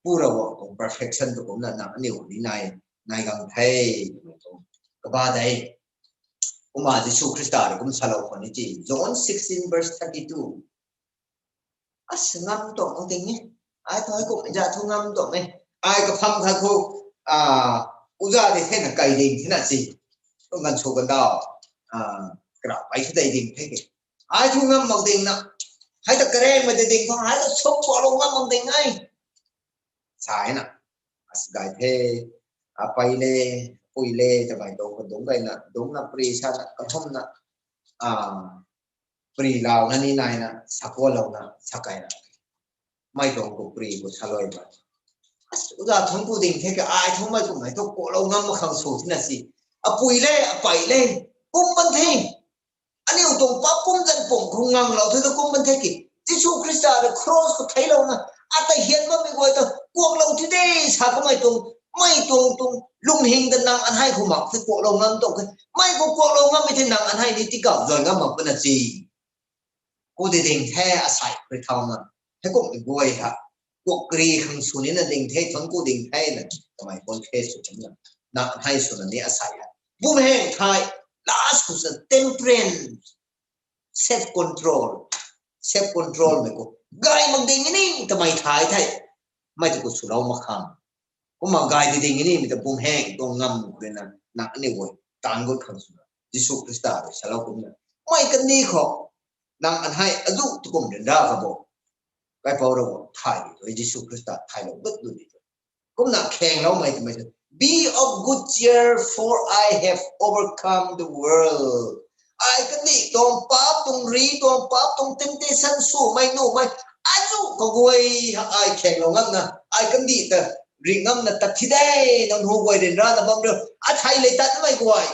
Pu Ravguangc tuang perfection tu kumna nang aniu ni nai, nai gang the, twmei tuang. Kaba de. Kumna Jisu Khrista rui kum salou khwan ni ti. John sixteen verse thirty-two. As ngam tuang ang ting e. Ai thu hei kum ja thu ngam tuang e. Ai kapham khat khu, a, uza de thena kai ding thena si. Kum kan sw kan dau. A, kara pai thu dei ding the ke. Ai thu ngam mak ding na. Hei ta kareng ma de ding thu hei ta suk pua lo ngam mak ding ai. Sa e na. As gay the. A pai le, pui le, ta bai do ko dung gay na, dung na pri sa na, kathum na. A, pri lau na ni nai na, sakua lau na, sakai na. Mei tuang ku pri ku saloi ba. As, uza thang ku ding the ke ai thang mei ku mei tu ku lou ngam ma khang sw thina si. Apui le, apai le, kum ban the. Aniu tuang pa kum zan pum khou ngang lou the tu kum ban the ki. Jisu Khrista rui cross khou thei lou na. Ata hian bammei guay ta kuak lou thi de sa kamei tuang. Mei tuang tuang lung hing ta nang anhei khou mak the kuak lou ngam tuang ke. Mei khou kuak lou ngam mei the nang anhei ni tikau zoi ngam mak puna si. Ku di ding the asai pui thau na. Hei kum i guay ha. Kuak kri khang sw ni na ding the, thang ku ding the na. Kamei kon the sw ni na. Na hei sw na ni asai ha. Bum heng thai. Last khou sa temperance. Self control. Self control mei ku. Gay mak ding ni tamei thai thai. Mei tu ku sw lou mak khang. Kumna gay di ding ni mei ta bum heng tuang ngam ku na. Na ani guay. Tan gut khang sw na. Jisu Khrista rui salou kum na. Mei kan ni khou. Nang anhei azu tu kum rin ra ka bo. Kaipouc rui thay di tu, Jisu Khrista thay lou gut du di tu. Kumna kheng lou mei tu mei tu. Be of good cheer, for I have overcome the world. Ai kandih tuang paap tuang ri tuang paap tuang temptation sw mei nu mei. Azu kaguay ha ai kheng lou ngam na. Ai kandih ta ri ngam na tat thi de. Nang hu guay rin ra na bam ri. Athei le tat mei guay.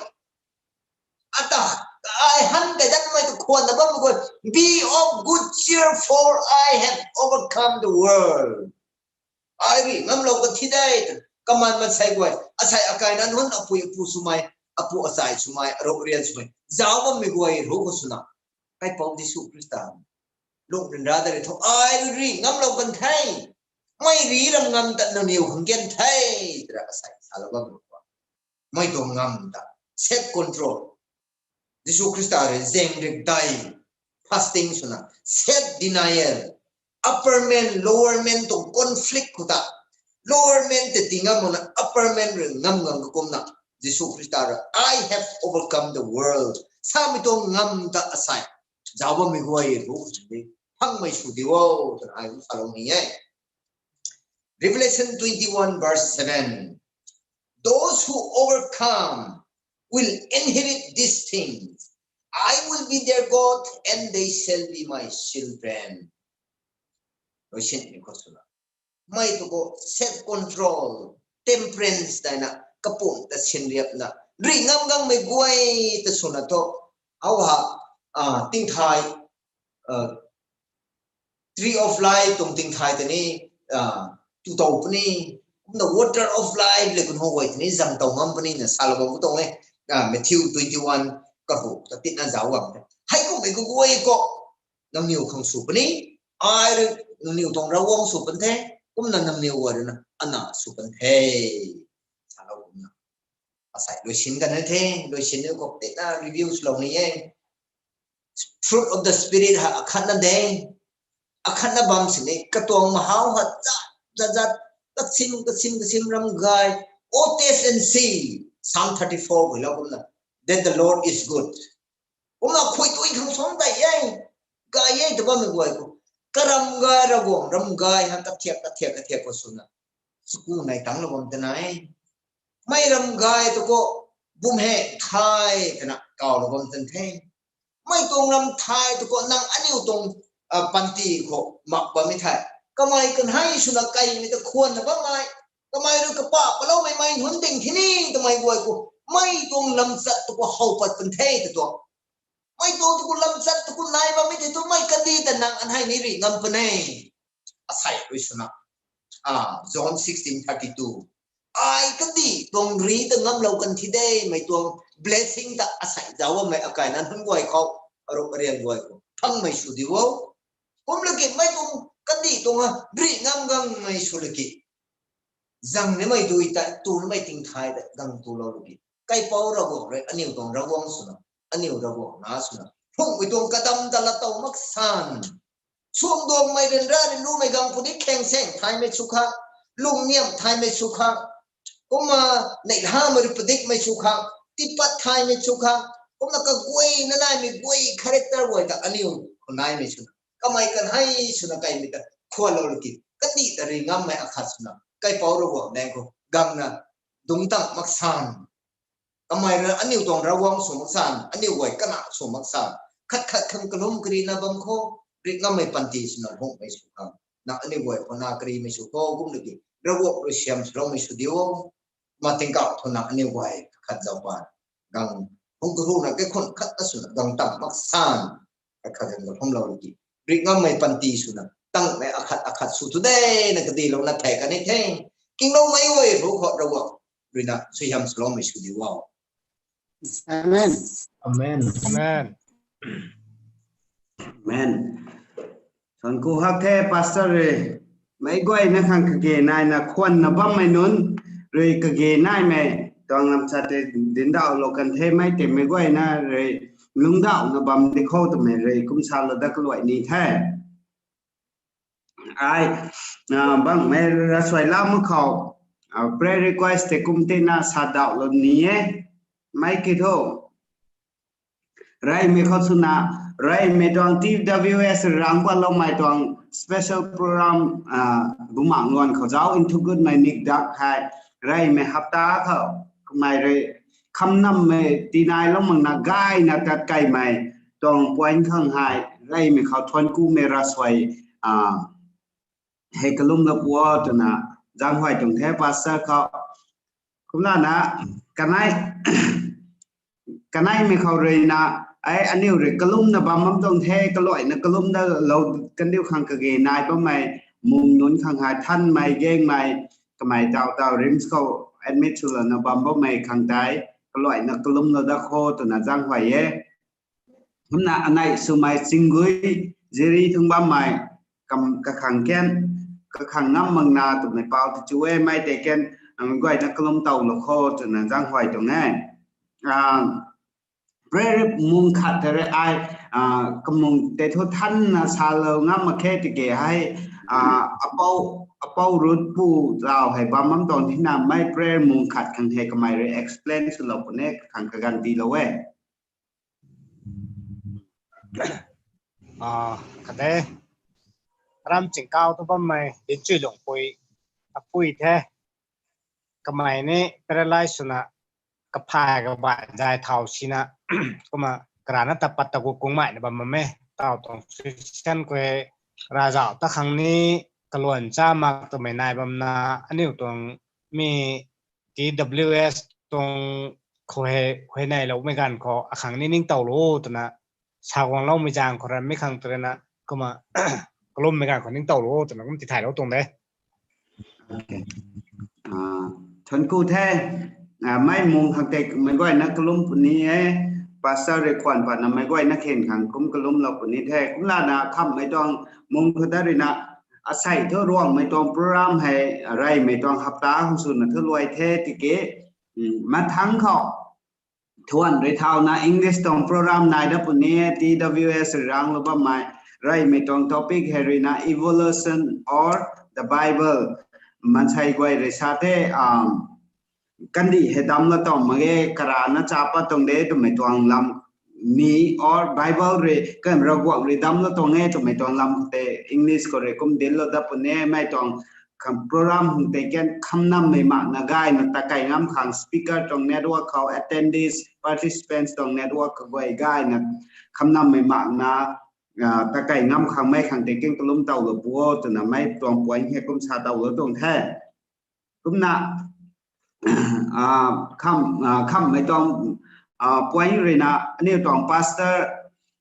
Ata, ai han kai dat mei tu khwan na bam guay. Be of good cheer, for I have overcome the world. Ai ri ngam lou ka thi de. Kaman man sai guay. Asai akai nan hun apui apu sw mei, apu asai sw mei, aruk rian sw mei. Zau bam mei guay ru ko sw na. Kaipouc Jisu Khrista. Lung rin ra da ri thu ai ri ngam lou kan the. Mei ri ram ngam tat nangniw khang gan the. Tira asai salou bam mei guay. Mei tuang ngam ta. Self control. Jisu Khrista rui zeng rik dai. Fasting sw na. Self denial. Upper man, lower man tuang conflict khou ta. Lower man te ti ngam na, upper man rui ngam ngam ka kum na. Jisu Khrista rui, I have overcome the world. Sa mei tuang ngam ta asai. Zau bam mei guay ru sw di. Phang mei sw di wo. Tan ai ru salou ni e. Revelation twenty-one verse seven. Those who overcome will inherit these things. I will be their God and they shall be my children. Loisin ni khou sw na. Mei tu ko self control, temperance tai na, kapum ta sin riap na. Ri ngam gang mei guay ta sw na thu. Hau ha, ah, ting thai, ah, Tree of Life tuang ting thai tei ni, ah, tu tou puni, kumna Water of Life le kun ho guay tei ni zang tou ngam puni na salou bam ku tuang e, ah, Matthew twenty-one ka hu, ta tit na zau bam te. Hei kum e ku guay ko, nangniw khang sw puni, ai rui nangniw tuang Ravguangc sw pun the, kumna nangniw guay rui na, ana sw pun the. Salou kumna. Asai, loisin kan the, loisin ni ko tit na review sw lou ni e. Fruit of the Spirit ha akhatna de. Akhatna bam sini, katuang mahau ha zat, zat, zat, kasim, kasim, kasim ram gay. Oh, taste and see. Psalm thirty-four hui lou kumna. That the Lord is good. Kumna khui tui khang suang dai e. Gay e ta bam mei guay ko. Karam gay, Ravguangc ram gay, ha kathiak, kathiak, kathiak ko sw na. Sku nai tang lou bam ta na e. Mei ram gay tu ko, bum he thai, tana kau lou bam tan the. Mei tuang ram thai tu ko, nang aniu tuang, ah, panty khou mak bam mei thai. Kamei kan hei sw na kai mei ta khwan na bam mei. Kamei rui kapa palou mei mei hun ding thi ni, ta mei guay ko. Mei tuang lam chat tu ko how pat pan the ta tuang. Mei tuang tu ko lam chat tu ko nai bam mei the tu mei kandih ta nang an hei ni ri ngam pan e. Asai rui sw na. Ah, John sixteen thirty-two. Ai kandih tuang ri ta ngam lou kan thi de, mei tuang blessing ta asai zau bam mei akai nan hun guay khou, aruk arian guay khou. Phang mei sw di wo. Kum laki mei tuang kandih tuang ha, ri ngam gang mei sw laki. Zang ni mei dui ta, tu ni mei ting thai ta, gang tu lou laki. Kaipouc Ravguangc rui, aniu tuang Ravguangc sw na, aniu Ravguangc na sw na. Phung mei tuang kadam ta la tou mak san. Suang duangmei ryanra ryanlumei gang puni kheng seng thaymei sw khang, lungniam thaymei sw khang, kumna neihlamei rui padikmei sw khang, tipat thaymei sw khang, kumna kaguayna naimei guay character guay ta aniu khou naimei swna, kamei kan hei swna kaimei ta khwanlou laki, kandih ta ri ngammei akhat swna, kaipouc Ravguangc daeng khou gangna dungc tang mak san. Kamei rui aniu tuang Ravguangc sw mak san, aniu guay kana sw mak san. Khat khat khang kalum karina bam khou, ri ngammei panty swna lungmei sw khang, nang aniu guay khou na karimei sw khou kum laki, Ravguangc rui siam swloumei sw diu. Ma tingkauh thu nang aniu guay khat zauc pan, gang hung kahuna kaikhunh khat ta swna gang tang mak san. Akhat khang kalumlou laki, ri ngammei panty swna tangmei akhat akhat sw tu de na kadilouna thei kan e the. Kingloumei guay ru khou Ravguangc ruina suaihiam swloumei sw diu o. Amen. Amen. Amen. Amen. Thuancku hak the, Pastor rui. Meic guayna khang kage naina khwanna bammei nunc rui kage naimei tuang lam chat tei dindauhlou kan the, mei tei meic guayna rui lungcdauhna bam di khou twmei rui kum salou dat kaluai ni the. Ai, bangmei ravsuai lam khou, prayer request tei kum tina sadauhlou ni e. Mei ki thu, reymei khou swna, reymei tuang T W S rang patloumei tuang special program, Bumaengh luan khou zauc nthu gutmei nikdak hei, reymei hapta khou, kamei rui khamnammei tinailou makna gayna tat kaimei tuang point khang hei, reymei khou thuanckumei ravsuai hei kalumlou pu o twna zaenghuay tuang the, Pastor khou. Kumlana, kanei, kaneimei khou ruina, ai aniu rui kalumna bam bam tuang the, kaluaina kalum dalou kandiu khang kage nai bammei, mung nunc khang hei thanmei gangmei, kamei taw taw RIMS khou admit swlouna bam bammei khang tei, kaluaina kalumlou dat khou twna zaenghuay e. Kumna anei swmei Chingui, Ziri thung bammei, kam, kakhang kan, kakhang ngam makna twmei pau ti chu e, mei tei kan, guayna kalum towlou khou twna zaenghuay tuang e. Prayer mung khat tei rui ai, kamung tei thu thanna salou ngam mak khe tiki hei, apou, apou Ruth pu zauc hei bam bam tuang thina mei prayer mung khat khang hei kamei rui explain swlou puni, kakhang kaganv tiilou e. Khatni, ram chingkau tu bammei Dinchui Lungpui, apui the. Kamei ni paralyze swna, kaphay kabai zay thau sina, kumna karana tapat tagu kungmeina bam bam e, taw tuang situation khou hei, ravzauh ta khang ni, kaluan cha mak twmei nai bamna, aniu tuang mi T W S tuang khou hei, huayneyloumei ganv khou akhang ni ningtowlou twna, saguangloumei zaeng khou ramei khang twna, kumna, kalummei ganv khou ningtowlou twna kum tithaylou tuang de. Thuancku the, mei mung khang tei meic guayna kalum puni e, Pastor rui khwan patna meic guayna khen khang kum kalumlou puni the. Kumlana khamhmei tuang mung khou ta ruina, asei thu Ruangmei tuang program hei, reymei tuang hapta khang swna thu luai the tiki, mathangc khou, thuan rui thauna English tuang program nai dat puni, T W S rui ranglou bammei, reymei tuang topic hei ruina Evolution or the Bible, maansei guay rui sa the, kandih hei damclou tuang mak ge, karana cha pat tuang de twmei tuang lam ni, or Bible rui, kan Ravguangc rui damclou tuang e twmei tuang lam khou tei English khou rui kum dinclou dat puni, mei tuang program khang tei kan khamnammei makna gayna takai ngam khang speaker tuang network khou attendees, participants tuang network khou guay gayna khamnammei makna, takai ngam khang mei khang tei kan kalum towlou pu o twna mei tuang point hei kum sa towlou tuang the. Kumna, kham, khamhmei tuang point ruina aniu tuang Pastor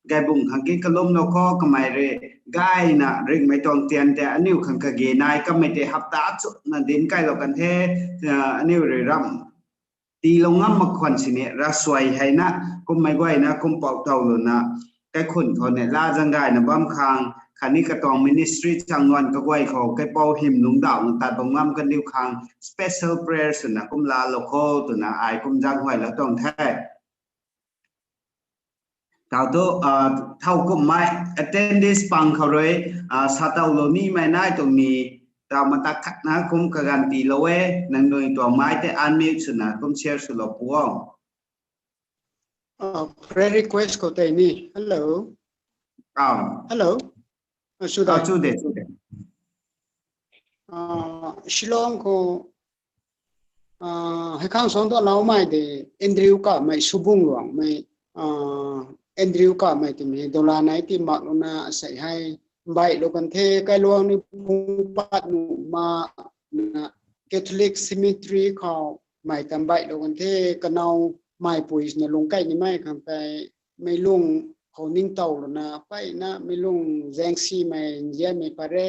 Gaibung khang ki kalumlou khou kamei rui gayna ringhmei tuang tian tei aniu khang kage nai kamei tei hapta chuna dinc kailou kan the, aniu rui ram tiilou ngam mak khwan sini ravsuai heina, kummei guayna kum pou towlouna, kaikhunc khou neihla zaeng gayna bam khang, khatni katuang ministry chang luan kaguay khou kaipou hym lungcdauhna tat bam ngam kaniw khang special prayer swna kum laalou kho twna ai kum zaenghuaylou tuang the. Atu, ah, thau kummei attendees pang khou rui, ah, sa tau lou nimei nai tuang ni, ta matak khat na kum kaganv tiilou e, nang nui tuang mai te unmute swna kum share swlou pu o. Ah, prayer request khou tei ni. Hello. Ah. Hello. Ah, chu Ah, dai. chu de, chu de. Ah, Shillong khou, ah, hei khang suang tu lau mai de, Andrew Kamei, Subung Luangmei, ah, Andrew Kamei twmei, dola nai ti mak luna sei hei, bai lou kan the, kai luang ni pung pat nu ma, na, Catholic cemetery khou, mei tam bai lou kan the, kanau mei pui na lung kai ni mei khang tei, mei lung khou ningtow luna, pai na, mei lung zangsi mei, nzian mei pare,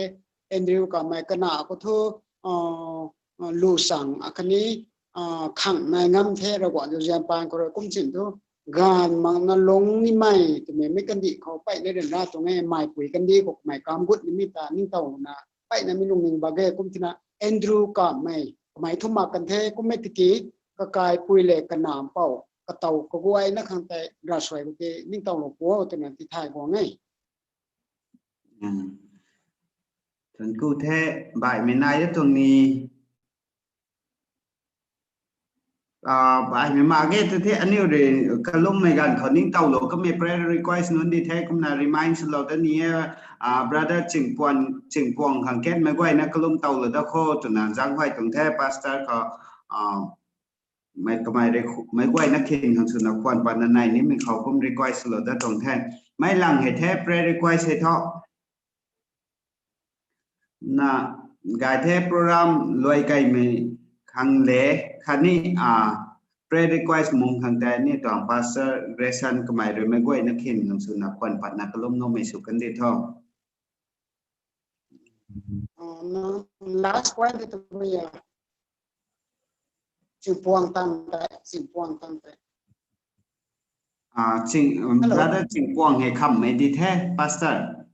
Andrew Kamei kana khou thu, ah, ah, lu sang, akhatni, ah, khang nai ngam the, Ravguangc zian pan khou rui kum chin thu, ganv mak na lung ni mei, twmei mei kandih khou pai na rin ra tuang e, mei pui kandih khou mei kam gut ni mei ta ningtow luna, pai na mei lung ning bak e, kum tina Andrew Kamei, kamei thu mak kan the, kum mei tiki, kakai pui le kanam pou, katow kaguay na khang tei, ravsuai khou tei, ningtow lou pu o, twna ti thay guang e. Hmm. Thank you the, baihmei nai da tuang ni. Ah, baihmei mak ge tu the, aniu rui kalummei ganv khou ningtow lou kamei prayer request nunc di the, kumna remind swlou da ni e, ah, brother Chingpuang, Chingpuang khang Kenmei guayna kalum tow lou da kho, twna zang huay tuang the, pastor khou, ah, mei kamei rui khu-, mei guayna khin khang swna khwan patna nai nimei khou kum request lou da tuang the. Mei lang hei the, prayer request hei thu. Na, gay the program luai kaimei khang le, khatni, ah, prayer request mung khang tei ni tuang Pastor Grayson kamei rui mei guayna khin khang swna khwan patna kalum noumei sw kan di tho. Ah, na, last point tu ya. Chingpuang tang tei, Chingpuang tang tei. Ah, Ching, um, Hello. Brother Chingpuang hei khammei di the, Pastor.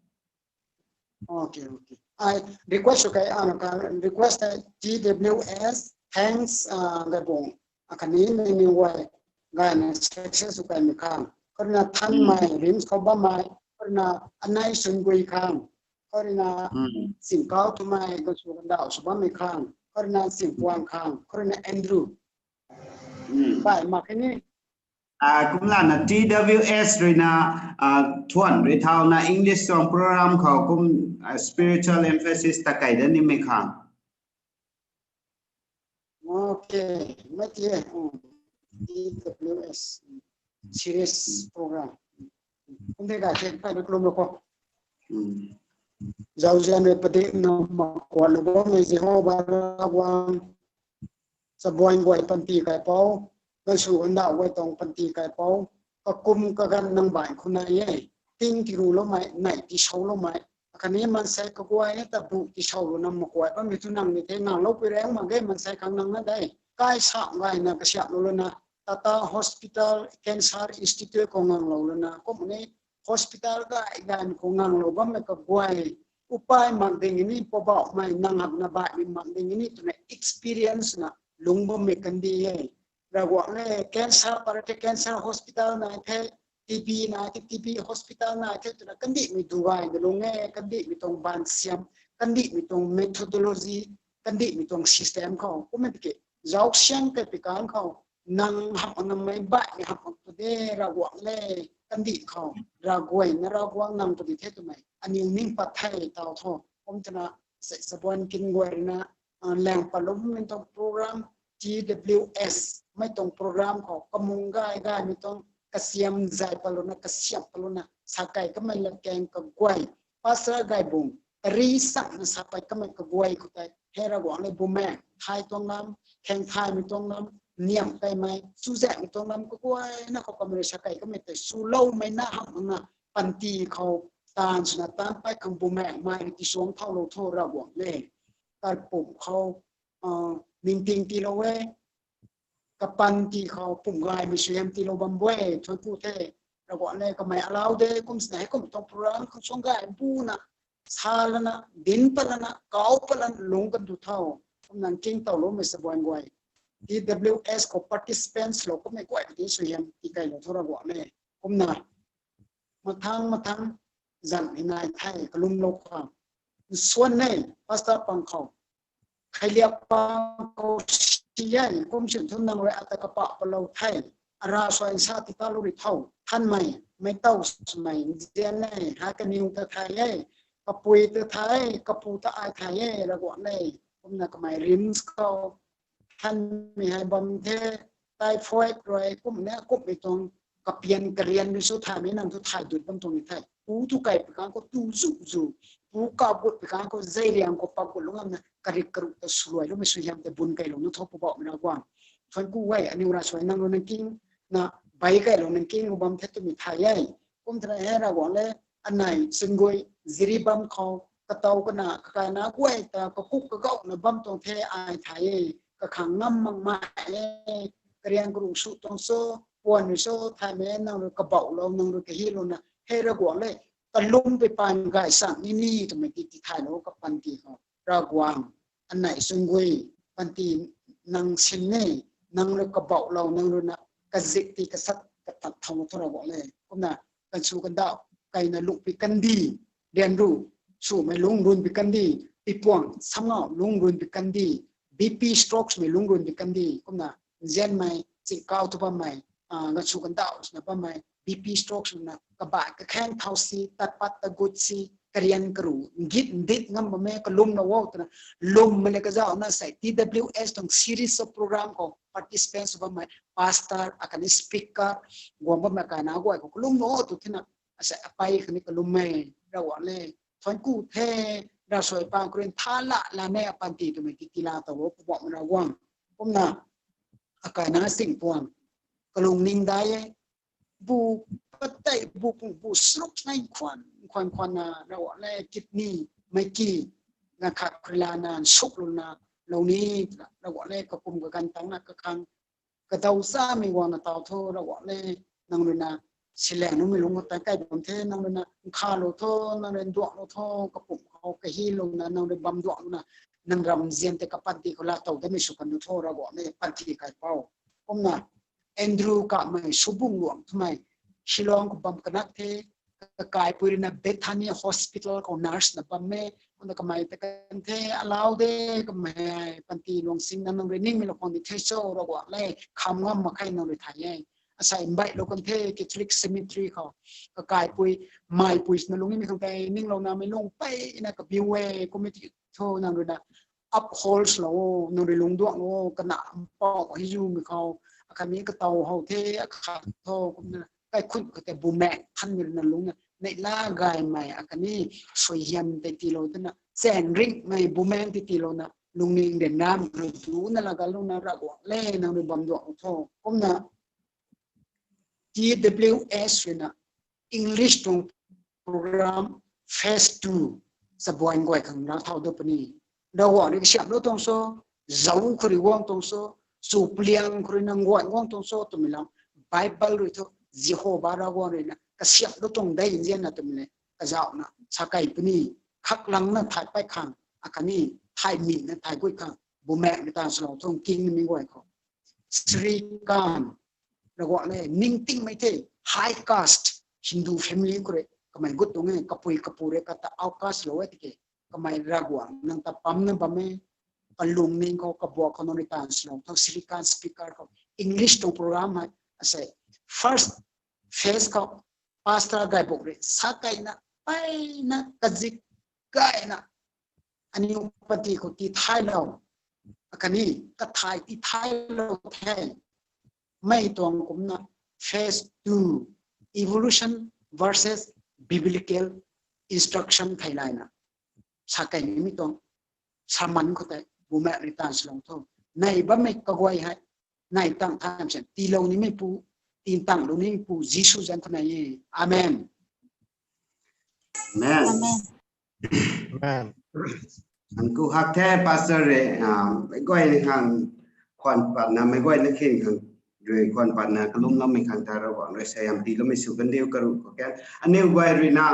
Okay, okay. I request, okay, ah, ka request, uh, T W S, thanks, ah, Gaibung. Akhatni mei ni guay, gayna success sw kaimei khang. Khou rui na Thanmei, Hmm. RIMS khou bammei, khou rui na Anai Sungui khang. Khou rui na Hmm. Singkau Thumei, gansw gandauh sw bammei khang. Khou rui na Chingpuang khang. Khou rui na Andrew. Hmm. Bai mak khe ni. Ah, kumlana T W S rui na, ah, thuan rui thau na English tuang program khou kum, ah, spiritual emphasis ta kai da nimei khang. Okay, mei ti e, um, T W S, serious program. Kum de ga the, pai na kalum lou kho. Hmm. Zauzian rui padik na makuat lou bammei Jehovah Ravguangc, chabuan guay panty kaipou, gansw gandauh guay tuang panty kaipou, kakum kaganv nang bai khou nai e, ting tiru loumei, nei tisou loumei, akhatni maansei kaguay na ta bu tisou lou na makuat bammei tu nang ni the, nganglou pui rang mak ge, maansei khang nang na de, kai sam gayna kasiamh lou lana, Tata Hospital, Cancer Institute khou nganglou lana, kum ni hospital gay gay khou nganglou bammei kaguay, upai mak ding ni, poubauhmei nang hamhna baihmei mak ding ni twna experience na lung bammei kandih e. Ravguangc le cancer, parate cancer hospital nai the, T B nai the, T B hospital nai the twna kandihmei duay na lung e, kandihmei tuang ban siam, kandihmei tuang methodology, kandihmei tuang system khou, kum e tiki, zauc siang kaipi kan khou, nang hamh na mei baihmei hamh tu de Ravguangc le, kandih khou, Ravguay na Ravguangc nang tu di the twmei, aniw ning pat the tau tho, kum twna, se, chabuan kin guay rui na, ah, lang palummei tuang program, T W S, mei tuang program khou, kamung gay gaymei tuang, kasiam zay paluna, kasiam paluna, sa kai kamei latkaeng kaguay, Pastor Gaibung, kari sakna sa pai kamei kaguay khou tei, he Ravguangc le Bumaengh, thay tuang lam, kheng thaymei tuang lam, niam kaimei, chuzaenghmei tuang lam kaguay na khou kamei rui sa kai kamei tei, swloumei na hamh na, panty khou, taanv swna taanv pai khang Bumaengh mei rui tisuang thau lou tho Ravguangc le. Karpum khou, ah, ningting tiilou e, kapanty khou pum gaymei suaihiam tiilou bam bu e, thuanc ku the, Ravguangc le kamei allow de, kum sina hei kum tuang program khang suang gay bu na, sa lana, dinc pat lana, kau pat lana, lung kan tu thau, kumna ningting towloumei chabuan guay, T W S khou participants lou kummei guay ti suaihiam tikailou tho Ravguangc le, kumna, mathang mathang zan ni nai the kalumlou khou. Nsuan ne, pastor pang khou. Khailiak pang khou si e, kum sin thu nang rui ata kapa palou the. Ara suai nsa ti ta lu ri tho. Thanmei, mei tau swmei, nzian e, ha kaniw ta the e. Kapui ta the, kapu ta ai the e, Ravguangc le. Kumna kamei RIMS khou thanmei hei bam the, typhoid rui, kum ne, kummei tuang kapian karian rui su thaymei nang thu thay dut bam tuang ni the. Pu thu kai pi kang khou tu zu zu, pu kap gut pi kang khou zei riang khou pak gut lung amna karik karu ta suluai lou mei sui hiam te bun kai lou na tho Poubauhmei Ravguangc. Thuan ku e, aniw ra suai nang lu nang king, na bai kai lou nang king lu bam the twmei thay e. Kum thana he Ravguangc le, anei singui ziri bam khou, katau kana, kakaina guay ta, kakuk kagau na bam tuang the ai thay e, kakhang ngam mak mai e, kariang karu su tuang so, puan rui so, thaymei nang rui kabauhlou, nang rui kahilou na, he Ravguangc le, kalum pe pan gay sang ni ni twmei ti ti thaylou kapanti khou. Ravguangc, anei sungui, panti nang sin ni, nang rui kabauhlou, nang rui na, kazik ti kasat, katat thau thu Ravguangc le. Kumna, kansu kandau, kaina lungpi kandi, rian ru, swmei lung runpi kandi, pipuang, samngau lung runpi kandi, BP strokes mei lung runpi kandi, kumna, nzianmei, chingkau thu bammei, ah, kansu kandau swna bammei, BP strokes swna, kabai kakhang thau si, tat pat ta gut si, karian karu, ngit ndit ngam bammei, kalumlou o twna, lwmmei le kazauhna sei, TWS tuang series of program khou, participants bammei, pastor, akhatni speaker, guang bammei kaina guay khou, kalumlou o tw thina, asei apei khatni kalummei, Ravguangc le, thuan ku the, ravsuai pang khou rui tha la, la ne apanti twmei ti ti la tau o, Poubauhmei Ravguangc. Kumna, akaina singpuang, kalung ning dai e, bu patei, bu pung, bu sruk nai khwan, khwan, khwan na, Ravguangc le kidney, mei ki, na khat khou rui la na, nsuk lu na, lou ni, Ravguangc le kakum kaganv tang na kakhang, kadau samei guang na tau tho, Ravguangc le, nang rui na, silang numei lung khou tang kai bam the, nang rui na, nkhalou tho, nang rui nduanglou tho, kapum khou kahilou na, nang rui bam duanglou na, nang ramzian tei kapanti khou la tau damei sw kan nu tho, Ravguangc le, panti kai pau. Kumna, Andrew kamei, Subung Luang twmei, Shillong khou bam kanak the, kakaipui rui na Bethany Hospital khou nurse na bam e, kumna kamei ta kan the, alau de, kamei, panti luang sing na nang rui ningmei lou khang di the cho, Ravguangc le, kham ngam mak khe nang rui thay e. Asei mbailou kan the, Catholic cemetery khou, kakaipui, meipui swna lung nimei khang tei, ninglou na mei lung peyna kabiu e, kum e ti tho nang rui na, upholds lou o, nang rui lungduanglou o, kana mpau hei zumei khou, akhatni katau how the, akhat tho, kumna, kaikhun khou tei bumaeng thanmei rui na lungna, neihla gaymei, akhatni, suaihiam tei tiilou twna, chaeng ringhmei bumaeng tei tiilouna, lungning ryanramei rui duna laga lungna Ravguangc le nang rui bam duanglou tho. Kumna, TWS rui na, English tuang program phase two, chabuan guay khang la thau dou puni. Ravguangc rui kasiamhlou tuang so, zauc khou rui guang tuang so, chu pliang khou rui nang guay guang tuang so twmei lam, Bible rui thu, Jehova Ravguangc rui na, kasiamhlou tuang dei nzianna twmei le, kazauhna, sa kei puni, khaklangna thay pei khang, akhatni, thay mina thay guay khang, bumaeng rui tan swlou tuang king nimei guay khou. Srikanth, Ravguangc le, ningtingmei the, high caste, Hindu family khou rui, kamei gut tuang e, kapui kapu rui kata outcast lou e tiki, kamei Ravguangc nang ta pamna bam e, kalungning khou, kabuak khou nang rui tan swlou, tho Srikanth speaker khou, English tuang program hei, asei, first phase khou, pastor gaybuk rui, sa kaina, peyna, kazik, kaina, aniw panty khou ti thaylou, akhatni, kathai ti thaylou the, mei tuang kumna, phase two, evolution versus biblical instruction theilayna, sa kaimei tuang, sermon khou tei, bumaeng rui tan swlou tho, nai bammei kaguay hei, nai tang tham sen, tiilou nimeipu, tin tanglou nimeipu, Jisu zanc khou nai e. Amen. Amen. Amen. Amen. Ang ku hak the, pastor rui, ah, meic guay ni khang khwan patna, meic guay ni khin khang rui khwan patna, kalumloumei khang ta Ravguangc rui suaihiam tiiloumei sw kandiu karuh khou kan. Aniw guay rui na,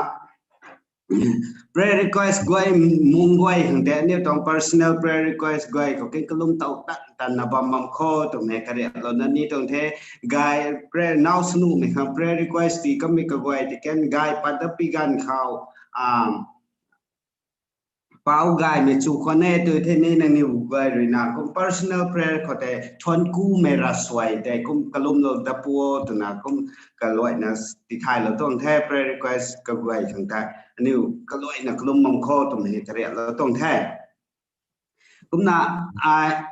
prayer request guay, mung guay khang tei aniu tuang personal prayer request guay khou kin kalum tow tan tanna bam bam khou twmei kariaklou na ni tuang the. Gay prayer now swnumei khang prayer request ti kamei kaguay ti ken gay pat da pi ganv khou, a, pau gaymei chu khwan e tu the ni nangniw guay rui na kum personal prayer khou tei thuanc kumei ravsuai tei kum kalumlou da pu o twna kum kaluaina tithaylou tuang the prayer request kaguay khang tei. Aniu kaluaina kalum bam khou twmei kariaklou tuang the. Kumna ai,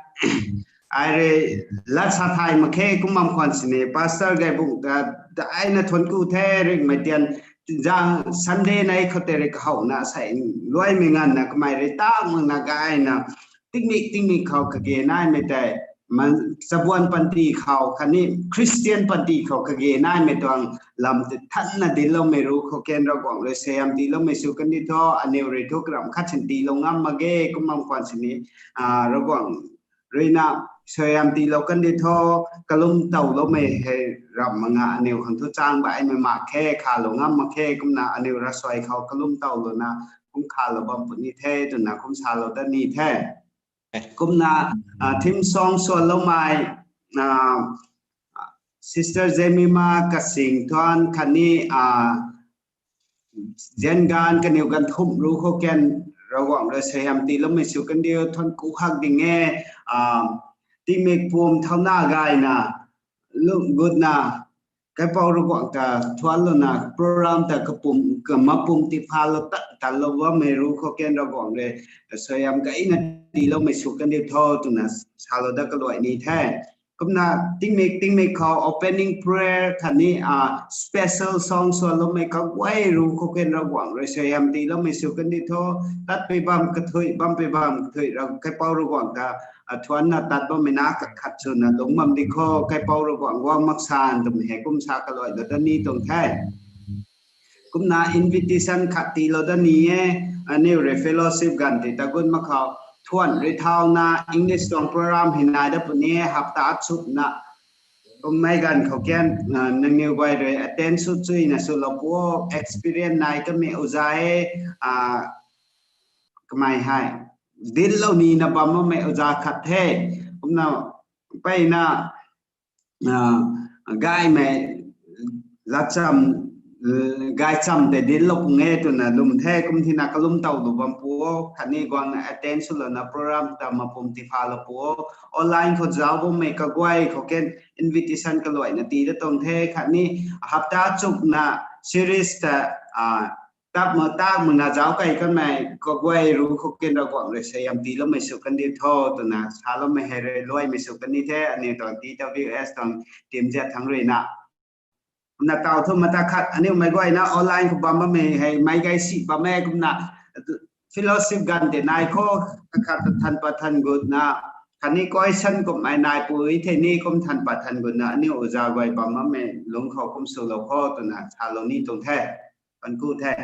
ai rui lat sa thay mak khe kum bam khwan sini pastor Gaibung ta, ta aina thuanc ku the ringmei tian zang Sunday nai khou tei rui kahowna sei luaimei nganvna kamei rui tak makna gayna tingmik tingmik khou kage naimei tei, man, chabuan panty khou khatni Christian panty khou kage naimei tuang lam tei thanna dincloumei ru khou ken Ravguangc rui suaihiam tiiloumei sw kandi tho, aniw rui thu karam khat sin tiilou ngam mak ge kum bam khwan sini, a, Ravguangc rui na suaihiam tiilou kandi tho, kalum towloumei hei ramh mak nga aniw khang thu chang baihmei mak khe, khalou ngam mak khe, kumna aniw ravsuai khou kalum towlouna kum khalou bam puni the twna kum salou dat ni the. Kumna, a, theme song suanloumei, a, Sister Jemima Kasing Thuan khatni, a, Zengan kaniw ganv thumh ru khou ken Ravguangc rui suaihiam tiiloumei sw kandiu thuanc ku hak ding e, a, tingmik pum thauna gayna, lu gutna, kaipouc Ravguangc ta thuanlouna program ta kapum, ka mapum tifalou tan tanlou bammei ru khou ken Ravguangc rui suaihiam gayna tiiloumei sw kandiu tho twna salou dat kaluai ni the. Kumna tingmik tingmik khou opening prayer khatni, a, special song suanloumei kaguay ru khou ken Ravguangc rui suaihiam tiiloumei sw kandi tho, tatpui bam kathui, bampui bam kathui, Rav, kaipouc Ravguangc ta, a, thuanna tat bammei na kakhat swna lungc bam di khou, kaipouc Ravguangc guang mak san twmei hei kum sa kaluailou dat ni tuang the. Kumna invitation khat tiilou dat ni e, aniw rui fellowship ganv tei tagut mak khou, thuan rui thauna English tuang program hei nai dat puni e, hapta chukna. Kummei ganv khou ken, a, nangniw guay rui attend sw chuina swlou pu o, experience nai kamei oza e, a, kamei hei dinclou nina bam makmei oza khat the. Kumna mpeyna, a, gaymei latcham, gaycham tei dinclou pung e twna lwm the, kum thina kalum towlou bam pu o, khatni guangna attend swlouna program ta mapum tifalou pu o, online khou zauc bammei kaguay khou ken invitation kaluaina tii dat tuang the, khatni hapta chukna series ta, a, tap ma, tak mana zauc kei kanmei kaguay ru khou ken Ravguangc rui suaihiam tiiloumei sw kandi tho twna saloumei hei rui luaimei sw kandi the, aniw tuang T W S tuang team zat thangc rui na. Kumna taw thu mata khat aniw meic guayna online khou bam bammei hei meic gay si bam e kumna fellowship ganv tei nai khou, kakhat ta than pat than gutna, khatni question kummei nai pui thei ni kum than pat than gutna aniw oza guay bam bammei lungc khou kum swlou kho twna salou ni tuang the, pan ku the.